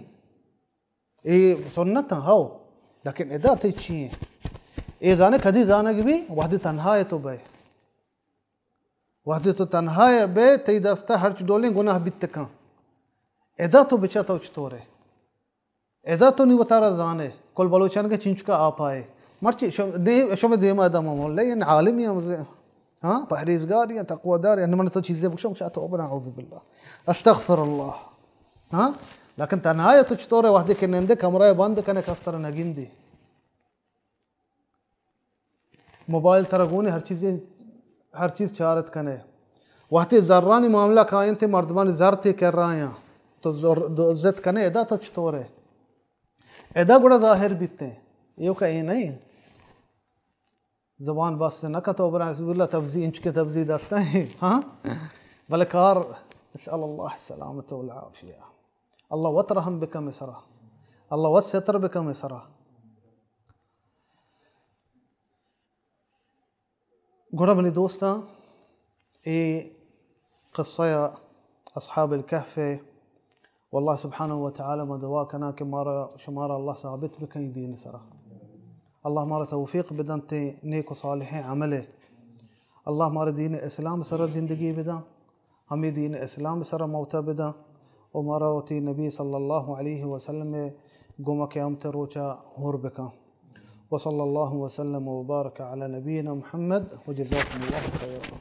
اے سنت ہیں، ہو۔ لیکن ادا تی چی ہیں؟ اے زانے کدی زانگ بی؟ وہدی تنہا ہے تو بے۔ وہدی تو تنہا ہے بے، تی دستا ہرچ ڈولیں گناہ بیت کن۔ ادا تو بچا تو چطور ہے؟ ادا تو نی وتارا زانے۔ کل بلوچان کے چنچکا آپ آئے۔ مرچی شم-، دے-، شم دیما ادا ما مولا، یعنی عالمی ہم زے-، ہاں، پہریزگار یا تقوی دار، یعنی من تو چیزیں بکشم، چاہ تو بنا، اعوذ باللہ۔ استغفر اللہ۔ ہاں؟ لیکن تنہا ہے تو چطور ہے وہدے کہ نندے کمرہ بند کنے کس ترا نگندے۔ موبائل ترا گونے ہر چیزیں، ہر چیز چارت کنے۔ وہدے زرانی معاملہ کائنتے مردمانی زر تے کر رہا ہیں۔ تو زر، دو عزت کنے ادا تو چطور ہے؟ ادا گڑا ظاہر بیتے۔ ایوکا اے نہیں۔ زبان بس نہ کن تو برا، حزب اللہ تبزی، انچ کے تبزی دستا ہیں، ہاں؟ بلے کار، نسأل اللہ السلامت والعافیہ۔ اللہ وت رحم بکن سرا۔ اللہ وت ستر بکن سرا۔ گڑا منی دوستاں، اے قصہ اصحاب الکہف ءِ، واللہ سبحانہ و تعالی ما دعا کناں کہ مارا شمارا اللہ ثابت بکن دین سرا۔ اللہ مارا توفیق بدنت نیک و صالحیں عمل ءِ۔ اللہ مارا دین اسلام سرا زندگی بدن، ہمیں دین اسلام سرا موتا بدن و مارا وتی نبی صلی اللہ علیہ وسلم ءِ گوما قیامت روچا ہور بکن۔ وصلی اللہ وسلم وبارک علی نبینا محمد وجزاکم اللہ خیرا۔